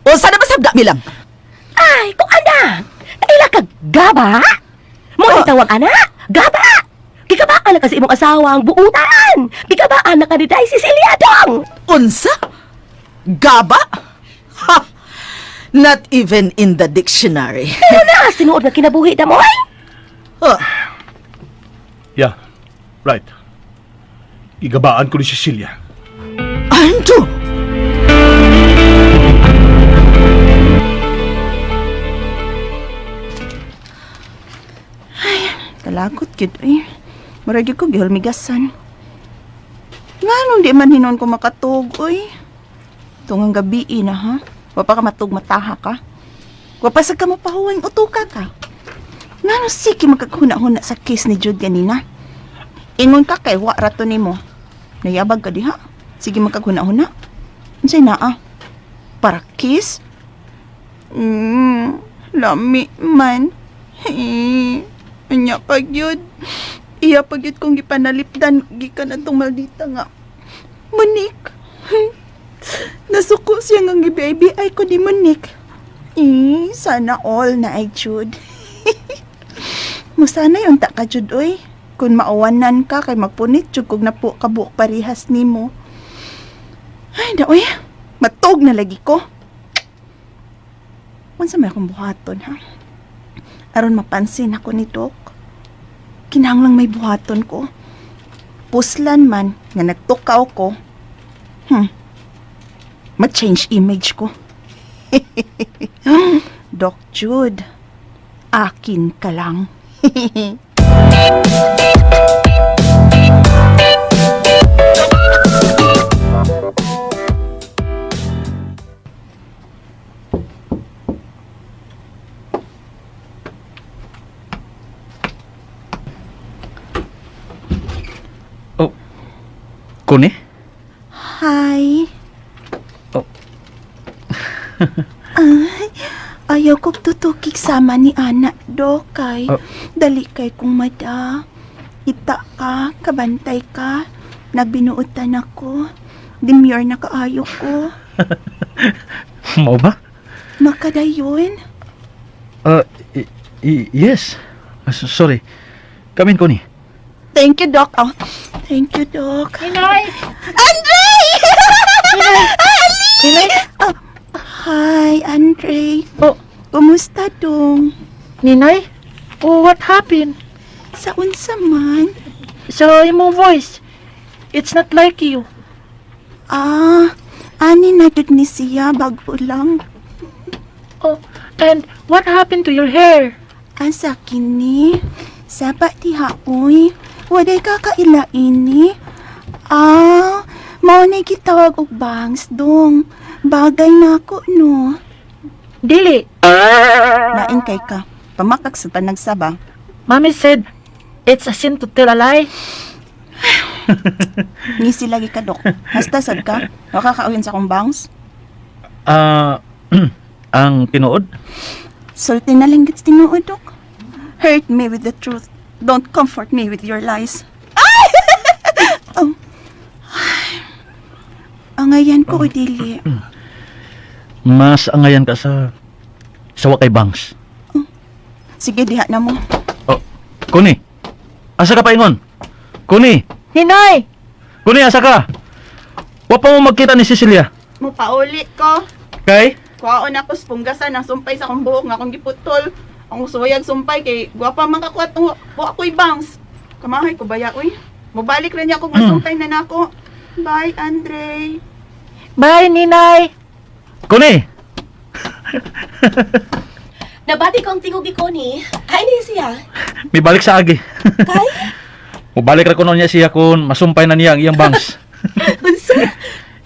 Unsa na masabda milang? Ay, kung ana. Kaila ka gaba? Mo Oh. oh. tawag ana? Gaba. Gigabaan na kasi imong asawa ang buutan. Gigabaan na ka ni Day Cecilia dong. Unsa? Gaba? Ha! Not even in the dictionary. Pero na, sinuod nga kinabuhi damo ay. Ah, Yeah, right. Igabaan ko ni Cecilia. Andrew! Kalagot gyud eh. Murag gyud ko gihulmigasan. Nganong di man hinon ko makatug oy. Tungang gabi na ha. Wa pa ka matug mataha ka. Wa pa sa ka mapahuway utuka ka. Ngano sige magkaghuna-huna sa case ni Jude ganina. Ingon ka kay wa rato nimo. Nayabag ka diha. Sige magkaghuna-huna. Unsay naa? Para kiss? Lami man. Eh, Anya pag yun. Iya pag yun kong gipanalipdan gikan atong maldita nga. Monique. Nasuko siya nga gibi-bi ko ni Monique. Eh, sana all na ay Jude. Musana yung ta ka Jude oy. Kung mauwanan ka kay magpunit jud kog napo kabuok parihas nimo. Ay, da oy. Matog na lagi ko. Unsa may akong buhaton ha? Aron mapansin ako ni Doc. Kinahanglang may buhaton ko. Puslan man nga nagtukaw ko. Ma-change image ko. Doc Jude, akin ka lang. Connie? Hi. Oh. Ay, ayaw ko tutukig sama ni Ana, Dok, kay Oh. dali kay kong mada. Kita ka, kabantay ka, nagbinuotan ako. Demure na kaayo ko. Mao ba? Makadayon. Yes. Sorry. Come in, Connie. Thank you, Doc. Oh, thank you, Doc. Inay! Andre! Ali! Oh, hi, Andre. Oh. Kumusta dong? Ninay? Oh, what happened? Sa unsa man? Sa imong voice. It's not like you. Ah, ani na jud ni siya bago lang. Oh, and what happened to your hair? Asa kini? Saba diha oy. Waday kakaila ini. Ah, mao na gitawag og bangs dong. Bagay na ako no. Dili. Lain kay ka. Pamakak sa panagsaba. Mommy said it's a sin to tell a lie. Ngisi lagi ka, Dok. Hasta sad ka. Makakauyon sa akong bangs. Ah, ang tinuod? Sulti na lang gits tinuod, Dok. Hurt me with the truth. Don't comfort me with your lies. Ay! Oh. Ay. Angayan ko o dili. Mas angayan ka sa wakay bangs. Sige, diha na mo. Oh, Connie. Asa ka paingon? Connie! Ninay! Connie, asa ka? Wa pa mo magkita ni Cecilia. Mupauli ko. Kay? Kuhaon ako sa punggasan ang sumpay sa akong buhok nga akong giputol. Ang suwayag sumpay kay gwapa man ka kuat wa ako'y bangs. Kamahay ko baya uy. Mobalik ra niya ako masumpay na nako. Bye, Andre. Bye, Ninay! Connie! Nabati ko ang tingog ni Connie. Ay, ni siya. May balik sa agi. Kay? Mubalik ra kuno niya siya kung masumpay na niya ang iyang bangs. Unsa?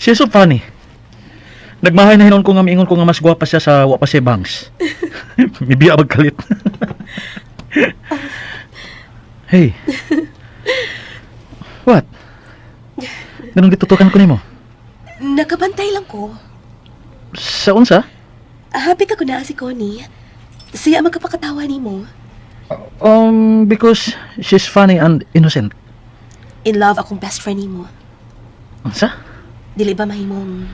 Siya so funny. Nagmahay na hinon ko nga miingon ko nga mas gwapa siya sa wa pa siya bangs. Mibiya magkalit. Hey. What? Ganun gitutukan ko nimo? Nakabantay lang ko. Sa unsa? Happy ka ko na si Connie. Siya ang magkapakatawa nimo. Because she's funny and innocent. In love akong best friend nimo. Unsa? Dili ba mahimong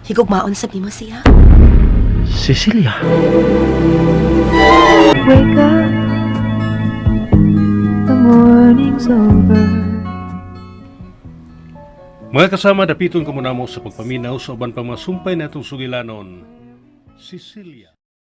higugmaon sa nimo siya? Cecilia. Wake up, the morning's over. Mga kasama, dapiton ko muna mo sa pagpaminaw sa uban pang mga sumpay na itong sugilanon, Cecilia.